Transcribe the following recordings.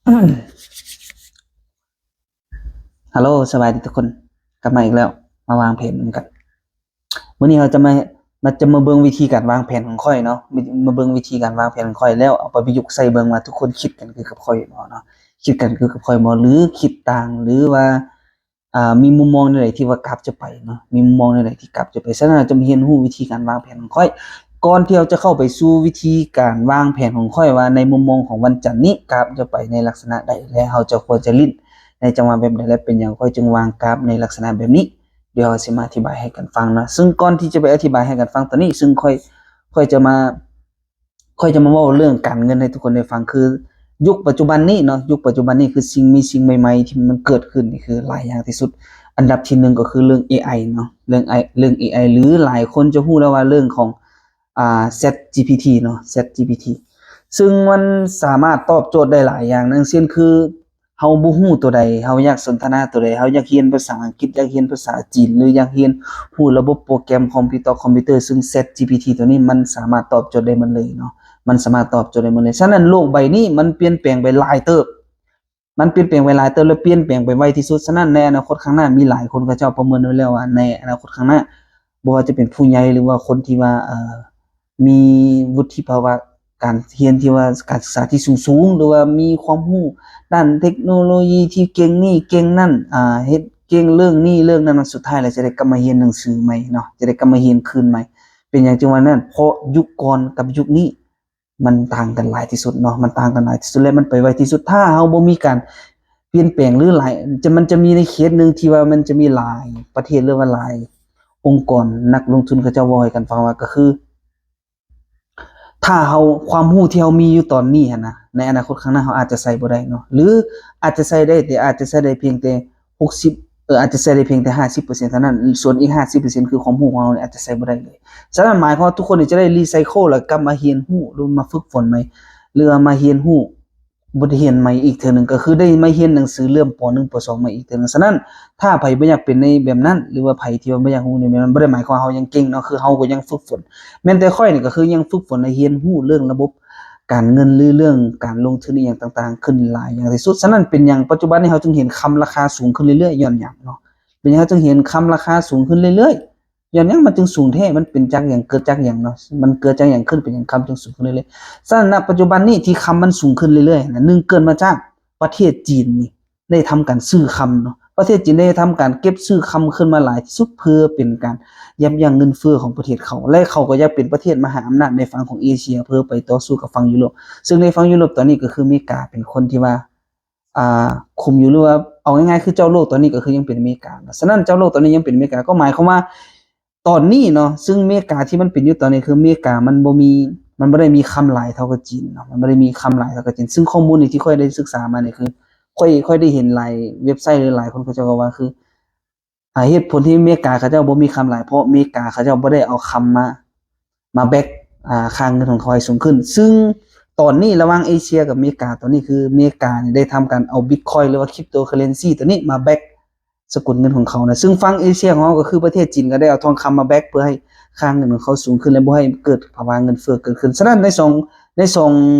ຮັລໂຫຼ ສະບາຍດີທຸກຄົນ ກັບມາອີກແລ້ວ ມາວາງແຜນນຳກັນ. ມື້ນີ້ເຮົາຈະມາ ມາ ຈະມາເບິ່ງວິທີການວາງແຜນຂອງຂ້ອຍເນາະ, ມາເບິ່ງວິທີການວາງແຜນຂອງຂ້ອຍ ແລ້ວເອົາໄປປະຍຸກໃຊ້ເບິ່ງວ່າທຸກຄົນຄິດກັນຄືກັບຂ້ອຍບໍ່ເນາະ, ຄິດກັນຄືກັບຂ້ອຍບໍ່ ຫຼື ຄິດຕ່າງ ຫຼືວ່າ ອ່າ ມີມຸມມອງແນວໃດທີ່ວ່າກາບຈະໄປເນາະ, ມີມຸມມອງແນວໃດທີ່ກາບຈະໄປ. ສະນັ້ນ ເຮົາຈະມາຮຽນຮູ້ວິທີການວາງແຜນຂອງຂ້ອຍ. ກ່ອນທີ່ເຮົາຈະເຂົ້າໄປສູ່ວິທີການວາງແຜນຂອງຂ້ອຍວ່າ ໃນມຸມມອງຂອງວັນຈັນນີ້ ກາບຈະໄປໃນລັກສະນະໃດ ແລະ ເຮົາຈະຄວນຈະຫຼິ້ນໃນຈັງຫວະແບບໃດ ແລະ ເປັນຫຍັງຂ້ອຍຈຶ່ງວາງກາບໃນລັກສະນະແບບນີ້. ດຽວເຮົາຊິມາອະທິບາຍໃຫ້ກັນຟັງເນາະ. ຊຶ່ງກ່ອນທີ່ຈະໄປອະທິບາຍໃຫ້ກັນຟັງຕອນນີ້ ຊຶ່ງຂ້ອຍ ຂ້ອຍຈະມາ ຂ້ອຍຈະມາເວົ້າເລື່ອງການເງິນໃຫ້ທຸກຄົນໄດ້ຟັງ. ຄືຍຸກປັດຈຸບັນນີ້ເນາະ, ຍຸກປັດຈຸບັນນີ້ຄືສິ່ງ ມີສິ່ງໃໝ່ໆທີ່ມັນເກີດຂຶ້ນນີ້ຄືຫຼາຍຢ່າງທີ່ສຸດ. ອັນດັບທີໜຶ່ງກໍຄືເລື່ອງເອໄອເນາະ, ເລື່ອງ ເອໄອ ເລື່ອງເອໄອ ຫຼືຫຼາຍຄົນຈະຮູ້ແລ້ວວ່າເລື່ອງຂອງ ອ່າ ChatGPT ເນາະ, ChatGPT ຊຶ່ງມັນສາມາດຕອບໂຈດໄດ້ຫຼາຍຢ່າງ, ຢ່າງເຊັ່ນຄື ເຮົາບໍ່ຮູ້ຕົວໃດ, ເຮົາຢາກສົນທະນາຕົວໃດ, ເຮົາຢາກຮຽນພາສາອັງກິດ, ຢາກຮຽນພາສາຈີນ ຫຼື ຢາກຮຽນຮູ້ລະບົບໂປຣແກຣມຄອມພິວເຕີ ຄອມພິວເຕີ ຊຶ່ງ ChatGPT ຕົວນີ້ມັນສາມາດຕອບໂຈດໄດ້ໝົດເລີຍເນາະ, ມັນສາມາດຕອບໂຈດໄດ້ໝົດເລີຍ. ສະນັ້ນ ໂລກໃບນີ້ມັນປ່ຽນແປງໄປຫຼາຍເຕີບ, ມັນປ່ຽນແປງໄປຫຼາຍເຕີບ ແລະ ປ່ຽນແປງໄປໄວທີ່ສຸດ. ສະນັ້ນ ໃນອະນາຄົດຂ້າງໜ້າ ມີຫຼາຍຄົນເຂົາເຈົ້າປະເມີນໄວ້ແລ້ວວ່າ ໃນອະນາຄົດຂ້າງໜ້າ ບໍ່ວ່າຈະເປັນຜູ້ໃຫຍ່ ຫຼືວ່າຄົນທີ່ວ່າ ເອີ ມີວຸດທິພາວະການຮຽນທີ່ວ່າການສຶກສາທີ່ສູງໆ ຫຼືວ່າມີຄວາມຮູ້ດ້ານເທັກໂນໂລຢີທີ່ເກັ່ງນີ້ເກັ່ງນັ້ນ ອ່າ ເຮັດເກັ່ງເລື່ອງນີ້ເລື່ອງນັ້ນ ສຸດທ້າຍແລ້ວຈະໄດ້ກັບມາຮຽນໜັງສືໃໝ່ເນາະ, ຈະໄດ້ກັບມາຮຽນຄືນໃໝ່. ເປັນຫຍັງຈຶ່ງວ່ານັ້ນ? ເພາະຍຸກກ່ອນກັບຍຸກນີ້ ມັນຕ່າງກັນຫຼາຍທີ່ສຸດເນາະ, ມັນຕ່າງກັນຫຼາຍທີ່ສຸດ ແລະ ມັນໄປໄວທີ່ສຸດ. ຖ້າເຮົາບໍ່ມີການປ່ຽນແປງ ຫຼື ຫຼາຍ ຈະ ມັນຈະມີໃນເຄສໜຶ່ງທີ່ວ່າມັນຈະມີຫຼາຍປະເທດ ຫຼືວ່າຫຼາຍອົງກອນນັກລົງທຶນເຂົາເຈົ້າເວົ້າໃຫ້ກັນຟັງວ່າ ກໍຄື ຖ້າເຮົາ ຄວາມຮູ້ທີ່ເຮົາມີຢູ່ຕອນນີ້ຫັ້ນນະ ໃນອະນາຄົດຂ້າງໜ້າເຮົາອາດຈະໃຊ້ບໍ່ໄດ້ເນາະ ຫຼື ອາດຈະໃຊ້ໄດ້ ແຕ່ອາດຈະໃຊ້ໄດ້ພຽງແຕ່ຫົກສິບ ເອີ ອາດຈະໃຊ້ໄດ້ພຽງແຕ່ຫ້າສິບເປີເຊັນເທົ່ານັ້ນ, ສ່ວນອີກຫ້າສິບເປີເຊັນຄືຄວາມຮູ້ຂອງເຮົານີ້ອາດຈະໃຊ້ບໍ່ໄດ້ເລີຍ. ສະນັ້ນໝາຍຄວາມວ່າທຸກຄົນນີ້ຈະໄດ້ຣີໄຊເຄິນ ແລ້ວກັບມາຮຽນຮູ້ ຫຼື ມາຝຶກຝົນໃໝ່ ຫຼືວ່າມາຮຽນຮູ້ບົດຮຽນໃໝ່ອີກເທື່ອໜຶ່ງ, ກໍຄືໄດ້ມາຮຽນໜັງສືເລີ່ມ ປໍໜຶ່ງ ປໍສອງ ໃໝ່ອີກເທື່ອໜຶ່ງ. ສະນັ້ນ ຖ້າໃຜບໍ່ຢາກເປັນໃນແບບນັ້ນ ຫຼືວ່າໃຜທີ່ວ່າບໍ່ຢາກຮູ້ໃນແບບນັ້ນ ບໍ່ໄດ້ໝາຍຄວາມວ່າເຮົາຍັງເກັ່ງເນາະ, ຄືເຮົາກໍຍັງຝຶກຝົນ. ແມ່ນແຕ່ຂ້ອຍນີ້ກໍຄືຍັງຝຶກຝົນ ແລະ ຮຽນຮູ້ເລື່ອງລະບົບການເງິນ ຫຼື ເລື່ອງການລົງທຶນອີ່ຫຍັງຕ່າງໆ ຂຶ້ນຫຼາຍຢ່າງທີ່ສຸດ. ສະນັ້ນ ເປັນຫຍັງປັດຈຸບັນນີ້ເຮົາຈຶ່ງເຫັນຄຳລາຄາສູງຂຶ້ນເລື້ອຍໆ ຍ້ອນຫຍັງເນາະ? ເປັນຫຍັງເຮົາຈຶ່ງເຫັນຄຳລາຄາສູງຂຶ້ນເລື້ອຍໆ ຍ້ອນຫຍັງມັນຈຶ່ງສູງແທ້? ມັນເປັນຈາກຫຍັງ? ເກີດຈາກຫຍັງເນາະ? ມັນເກີດຈາກຫຍັງຂຶ້ນ? ເປັນຫຍັງຄຳຈຶ່ງສູງຂຶ້ນເລື້ອຍໆ? ສະນັ້ນ ນະປັດຈຸບັນນີ້ທີ່ຄຳມັນສູງຂຶ້ນເລື້ອຍໆ ຫັ້ນນະ ໜຶ່ງ ເກີດມາຈາກປະເທດຈີນນີ້ ໄດ້ທຳການຊື້ຄຳເນາະ, ປະເທດຈີນໄດ້ທຳການເກັບຊື້ຄຳຂຶ້ນມາຫຼາຍທີ່ສຸດ ເພື່ອເປັນການຢັບຢັ້ງເງິນເຟີ້ຂອງປະເທດເຂົາ ແລະ ເຂົາກໍຢາກເປັນປະເທດມະຫາອຳນາດໃນຝັ່ງຂອງເອເຊຍ ເພື່ອໄປຕໍ່ສູ້ກັບຝັ່ງຢູໂຣບ. ຊຶ່ງໃນຝັ່ງຢູໂຣບຕອນນີ້ກໍຄືອາເມລິກາເປັນຄົນທີ່ວ່າ ອ່າ ຄຸມຢູ່ ຫຼືວ່າເອົາງ່າຍໆ ຄືເຈົ້າໂລກຕອນນີ້ກໍຄືຍັງເປັນອາເມລິກາເນາະ. ສະນັ້ນ ເຈົ້າໂລກຕອນນີ້ຍັງເປັນອາເມລິກາ ກໍໝາຍຄວາມວ່າຕອນນີ້ເນາະ, ຊຶ່ງອາເມລິກາທີ່ມັນເປັນຢູ່ຕອນນີ້ ຄືອາເມລິກາມັນບໍ່ມີ ມັນບໍ່ໄດ້ມີຄຳຫຼາຍເທົ່າກັບຈີນເນາະ, ມັນບໍ່ໄດ້ມີຄຳຫຼາຍເທົ່າກັບຈີນ. ຊຶ່ງຂໍ້ມູນນີ້ທີ່ຂ້ອຍໄດ້ສຶກສາມານີ້ ຄືຂ້ອຍ ຂ້ອຍໄດ້ເຫັນຫຼາຍເວັບໄຊ ຫຼື ຫຼາຍຄົນເຂົາເຈົ້າກໍວ່າ ຄື ອ່າ ເຫດຜົນທີ່ອາເມລິກາເຂົາເຈົ້າບໍ່ມີຄຳຫຼາຍ ເພາະອາເມລິກາເຂົາເຈົ້າບໍ່ໄດ້ເອົາຄຳມາ ມາແບັກ ອ່າ ຄ່າເງິນຂອງເຂົາໃຫ້ສູງຂຶ້ນ. ຊຶ່ງຕອນນີ້ລະຫວ່າງເອເຊຍກັບອາເມລິກາ ຕອນນີ້ຄືອາເມລິການີ້ໄດ້ທຳການເອົາບິດຄອຍ ຫຼືວ່າຄຣິບໂຕເຄີເຣນຊີຕົວນີ້ມາແບັກສະກຸນເງິນຂອງເຂົານະ. ຊຶ່ງຝັ່ງເອເຊຍຂອງເຮົາກໍຄືປະເທດຈີນກໍໄດ້ເອົາທອງຄຳມາແບັກ ເພື່ອໃຫ້ຄ່າເງິນຂອງເຂົາສູງຂຶ້ນ ແລະ ບໍ່ໃຫ້ເກີດພາວະເງິນເຟີ້ເກີດຂຶ້ນ. ສະນັ້ນໃນສອງ ໃນສອງ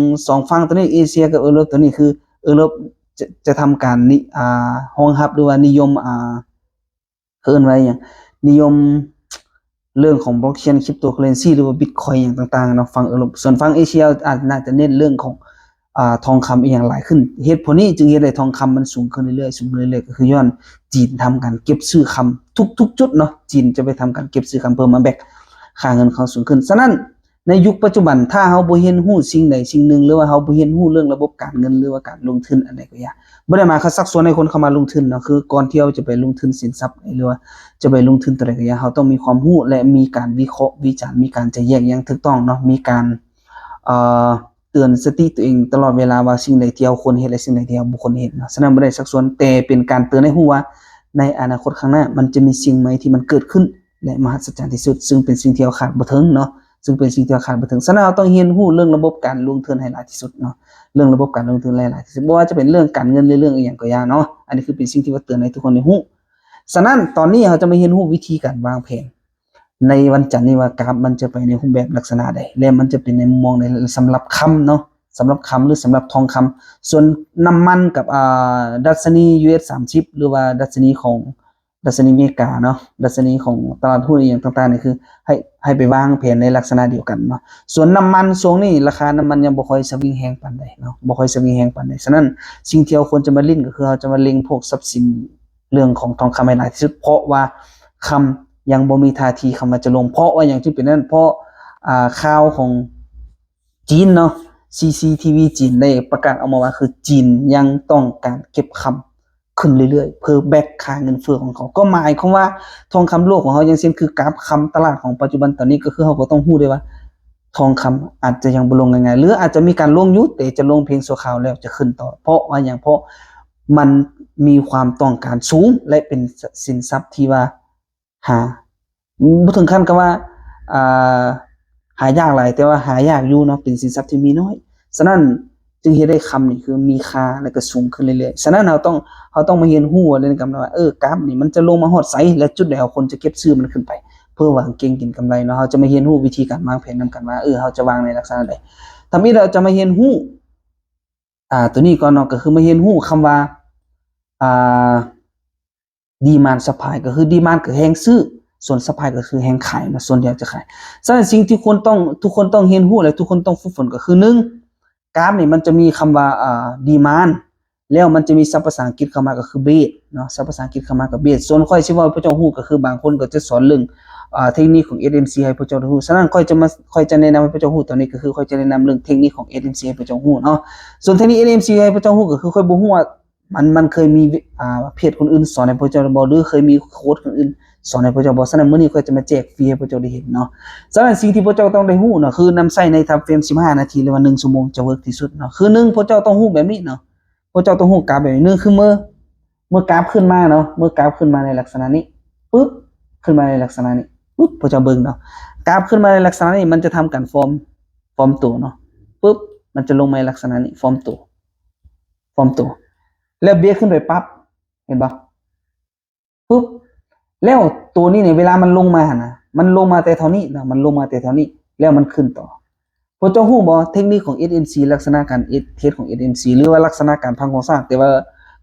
ສອງຝັ່ງຕົວນີ້ ເອເຊຍກັບເອີຣົບຕົວນີ້ ຄືເອີຣົບຈະ ຈະທຳການນິ ອ່າ ຮອງຮັບ ຫຼືວ່ານິຍົມ ອ່າ ເອີ້ນວ່າອີ່ຫຍັງ ນິຍົມເລື່ອງຂອງບລັອກເຊນ ຄຣິບໂຕເຄີເຣນຊີ ຫຼືວ່າບິດຄອຍຫຍັງຕ່າງໆເນາະ ຝັ່ງເອີຣົບ. ສ່ວນຝັ່ງເອເຊຍອາດ ໜ້າຈະເນັ້ນເລື່ອງຂອງ ອ່າ ທອງຄຳອີ່ຫຍັງຫຼາຍຂຶ້ນ. ເຫດຜົນນີ້ຈຶ່ງເຮັດໃຫ້ທອງຄຳມັນສູງຂຶ້ນເລື້ອຍໆ ສູງຂຶ້ນເລື້ອຍໆ ກໍຄືຍ້ອນຈີນທຳການເກັບຊື້ຄຳທຸກໆຈຸດເນາະ, ຈີນຈະໄປທຳການເກັບຊື້ຄຳເພີ່ມມາແບັກຄ່າເງິນເຂົາສູງຂຶ້ນ. ສະນັ້ນ ໃນຍຸກປັດຈຸບັນ ຖ້າເຮົາບໍ່ຮຽນຮູ້ສິ່ງໃດສິ່ງໜຶ່ງ ຫຼືວ່າເຮົາບໍ່ຮຽນຮູ້ເລື່ອງລະບົບການເງິນ ຫຼືວ່າການລົງທຶນອັນໃດກໍຢ່າ, ບໍ່ໄດ້ໝາຍຄວາມຊັກຊວນໃຫ້ຄົນເຂົ້າມາລົງທຶນເນາະ, ຄືກ່ອນທີ່ເຮົາຈະໄປລົງທຶນສິນຊັບ ຫຼືວ່າຈະໄປລົງທຶນຕົວໃດກໍຢ່າ, ເຮົາຕ້ອງມີຄວາມຮູ້ ແລະ ມີການວິເຄາະວິຈານ, ມີການຈະແຍກຢ່າງຖືກຕ້ອງເນາະ, ມີການ ເອີ ເຕືອນສະຕິຕົວເອງຕະຫຼອດເວລາວ່າສິ່ງໃດທີ່ເຮົາຄວນເຮັດ ແລະ ສິ່ງໃດທີ່ເຮົາບໍ່ຄວນເຮັດເນາະ. ສະນັ້ນ ບໍ່ໄດ້ຊັກຊວນ, ແຕ່ເປັນການເຕືອນໃຫ້ຮູ້ວ່າໃນອະນາຄົດຂ້າງໜ້າ ມັນຈະມີສິ່ງໃໝ່ທີ່ມັນເກີດຂຶ້ນ ແລະ ມະຫັດສະຈັນທີ່ສຸດ, ຊຶ່ງເປັນສິ່ງທີ່ເຮົາຄາດບໍ່ເຖິງເນາະ, ຊຶ່ງເປັນສິ່ງທີ່ເຮົາຄາດບໍ່ເຖິງ. ສະນັ້ນ ເຮົາຕ້ອງຮຽນຮູ້ເລື່ອງລະບົບການລົງທຶນໃຫ້ຫຼາຍທີ່ສຸດເນາະ, ເລື່ອງລະບົບການລົງທຶນໃຫ້ຫຼາຍທີ່ສຸດ, ບໍ່ວ່າຈະເປັນເລື່ອງການເງິນ ຫຼື ເລື່ອງອີ່ຫຍັງກໍຢ່າເນາະ. ອັນນີ້ຄືເປັນສິ່ງທີ່ວ່າເຕືອນໃຫ້ທຸກຄົນໄດ້ຮູ້. ສະນັ້ນ ຕອນນີ້ເຮົາຈະມາຮຽນຮູ້ວິທີການວາງແຜນ ໃນວັນຈັນນີ້ວ່າກາຟມັນຈະໄປໃນຮູບແບບລັກສະນະໃດ ແລະ ມັນຈະເປັນໃນມຸມມອງໃດສຳລັບຄຳເນາະ, ສຳລັບຄຳ ຫຼື ສຳລັບທອງຄຳ. ສ່ວນນ້ຳມັນກັບ ອ່າ ດັດຊະນີ ຢູເອັສ ສາມສິບ ຫຼືວ່າດັດຊະນີຂອງ ດັດຊະນີເມກາເນາະ, ດັດຊະນີຂອງຕະຫຼາດຫຸ້ນອີ່ຫຍັງຕ່າງໆ ນີ້ຄືໃຫ້ ໃຫ້ໄປວາງແຜນໃນລັກສະນະດຽວກັນເນາະ. ສ່ວນນ້ຳມັນຊ່ວງນີ້ ລາຄານ້ຳມັນຍັງບໍ່ຄ່ອຍສະວິງແຮງປານໃດເນາະ, ບໍ່ຄ່ອຍສະວິງແຮງປານໃດ. ສະນັ້ນ ສິ່ງທີ່ເຮົາຄວນຈະມາຫຼິ້ນກໍຄືເຮົາຈະມາເລັງພວກຊັບສິນເລື່ອງຂອງທອງຄຳໃຫ້ຫຼາຍທີ່ສຸດ, ເພາະວ່າຄຳຍັງບໍ່ມີທ່າທີຄຳວ່າຈະລົງ. ເພາະວ່າຫຍັງຈຶ່ງເປັນນັ້ນ? ເພາະ ອ່າ ຂ່າວຂອງຈີນເນາະ ຊີຊີທີວີ ຈີນໄດ້ປະກາດອອກມາວ່າ ຄືຈີນຍັງຕ້ອງການເກັບຄຳ ຂຶ້ນເລື້ອຍໆ ເພື່ອແບັກຄ່າເງິນເຟີ້ຂອງເຂົາ. ກໍໝາຍຄວາມວ່າທອງຄຳໂລກຂອງເຮົາ ຢ່າງເຊັ່ນຄືກາບຄຳຕະຫຼາດຂອງປັດຈຸບັນຕອນນີ້ ກໍຄືເຮົາກໍຕ້ອງຮູ້ໄດ້ວ່າ ທອງຄຳອາດຈະຍັງບໍ່ລົງງ່າຍໆ ຫຼື ອາດຈະມີການລົງຢູ່ ແຕ່ຈະລົງພຽງຊົ່ວຄາວແລ້ວຈະຂຶ້ນຕໍ່. ເພາະວ່າຫຍັງ? ເພາະມັນມີຄວາມຕ້ອງການສູງ ແລະ ເປັນສິນຊັບທີ່ວ່າ ຫາ ບໍ່ເຖິງຂັ້ນກັບວ່າ ອ່າ ຫາຍາກຫຼາຍ, ແຕ່ວ່າຫາຍາກຢູ່ເນາະ, ເປັນສິນຊັບທີ່ມີນ້ອຍ. ສະນັ້ນຈຶ່ງເຮັດໃຫ້ຄຳນີ້ຄືມີຄ່າ ແລະ ກໍສູງຂຶ້ນເລື້ອຍໆ. ສະນັ້ນເຮົາຕ້ອງ ເຮົາຕ້ອງມາຮຽນຮູ້ວ່າ ເລື່ອງການວ່າ ເອີ ກາບນີ້ມັນຈະລົງມາຮອດໃສ ແລະ ຈຸດໃດເຮົາຄວນຈະເກັບຊື້ມັນຂຶ້ນໄປ ເພື່ອຫວັງເກັງກິນກຳໄລເນາະ. ເຮົາຈະມາຮຽນຮູ້ວິທີການວາງແຜນນຳກັນວ່າ ເອີ ເຮົາຈະວາງໃນລັກສະນະໃດ. ທຳອິດເຮົາຈະມາຮຽນຮູ້ ອ່າ ຕົວນີ້ກ່ອນເນາະ, ກໍຄືມາຮຽນຮູ້ຄຳວ່າ ອ່າ demand supply ກໍຄື demand ກໍແຮງຊື້, ສ່ວນ supply ກໍຄືແຮງຂາຍເນາະ, ສ່ວນທີ່ເຮົາຈະຂາຍ. ສະນັ້ນ ສິ່ງທີ່ຄົນຕ້ອງ ທຸກຄົນຕ້ອງຮຽນຮູ້ ແລະ ທຸກຄົນຕ້ອງຝຶກຝົນກໍຄື ໜຶ່ງ ກາບນີ້ມັນຈະມີຄຳວ່າ ອ່າ demand ແລ້ວມັນຈະມີສັບພາສາອັງກິດເຂົ້າມາກໍຄື base ເນາະ, ສັບພາສາອັງກິດເຂົ້າມາກໍ base. ສ່ວນຂ້ອຍຊິເວົ້າໃຫ້ພວກເຈົ້າຮູ້ກໍຄື ບາງຄົນກໍຈະສອນເລື່ອງ ອ່າ ເທັກນິກຂອງ ເອັສເອັມຊີ ໃຫ້ພວກເຈົ້າໄດ້ຮູ້. ສະນັ້ນ ຂ້ອຍຈະມາ ຂ້ອຍຈະແນະນຳໃຫ້ພວກເຈົ້າຮູ້ຕອນນີ້ ກໍຄືຂ້ອຍຈະແນະນຳເລື່ອງເທັກນິກຂອງ ເອັສເອັມຊີ ໃຫ້ພວກເຈົ້າຮູ້ເນາະ. ສ່ວນເທັກນິກ ເອັສເອັມຊີ ໃຫ້ພວກເຈົ້າຮູ້ກໍຄື ຂ້ອຍບໍ່ຮູ້ວ່າ ມັນ ມັນເຄີຍມີ ອ່າ ເພຈຄົນອື່ນສອນໃຫ້ພວກເຈົ້າບໍ່ ຫຼື ເຄີຍມີໂຄດຄົນອື່ນສອນໃຫ້ພວກເຈົ້າບໍ່? ສະນັ້ນ ມື້ນີ້ຂ້ອຍຈະມາແຈກຟຣີໃຫ້ພວກເຈົ້າໄດ້ເຫັນເນາະ. ສະນັ້ນ ສິ່ງທີ່ພວກເຈົ້າຕ້ອງໄດ້ຮູ້ເນາະ ຄືນຳໃຊ້ໃນ time frame ສິບຫ້ານາທີ ຫຼືວ່າ ໜຶ່ງຊົ່ວໂມງ ຈະເວີກທີ່ສຸດເນາະ. ຄື ໜຶ່ງ ພວກເຈົ້າຕ້ອງຮູ້ແບບນີ້ເນາະ, ພວກເຈົ້າຕ້ອງຮູ້ກາບແບບນີ້. ໜຶ່ງ ຄືເມື່ອ ເມື່ອກາບຂຶ້ນມາເນາະ, ເມື່ອກາບຂຶ້ນມາໃນລັກສະນະນີ້ ປຶບ ຂຶ້ນມາໃນລັກສະນະນີ້ ປຶບ ພວກເຈົ້າເບິ່ງເນາະ, ກາບຂຶ້ນມາໃນລັກສະນະນີ້ ມັນຈະທຳການຟອມ ຟອມໂຕເນາະ, ປຶບ ມັນຈະລົງມາໃນລັກສະນະນີ້ ຟອມໂຕ ຟອມໂຕ ແລ້ວເບຣກຂຶ້ນໄປປັບ ເຫັນບໍ່? ປຶບ ແລ້ວໂຕນີ້ນີ້ ເວລາມັນລົງມາຫັ້ນນະ ມັນລົງມາແຕ່ເທົ່ານີ້ເນາະ, ມັນລົງມາແຕ່ເທົ່ານີ້ ແລ້ວມັນຂຶ້ນຕໍ່. ພວກເຈົ້າຮູ້ບໍ່ ເທັກນິກຂອງ ເອັສເອັມຊີ ລັກສະນະການເຮັດຂອງ ເອັສເອັມຊີ ຫຼືວ່າລັກສະນະການພັງໂຄງສ້າງ, ແຕ່ວ່າ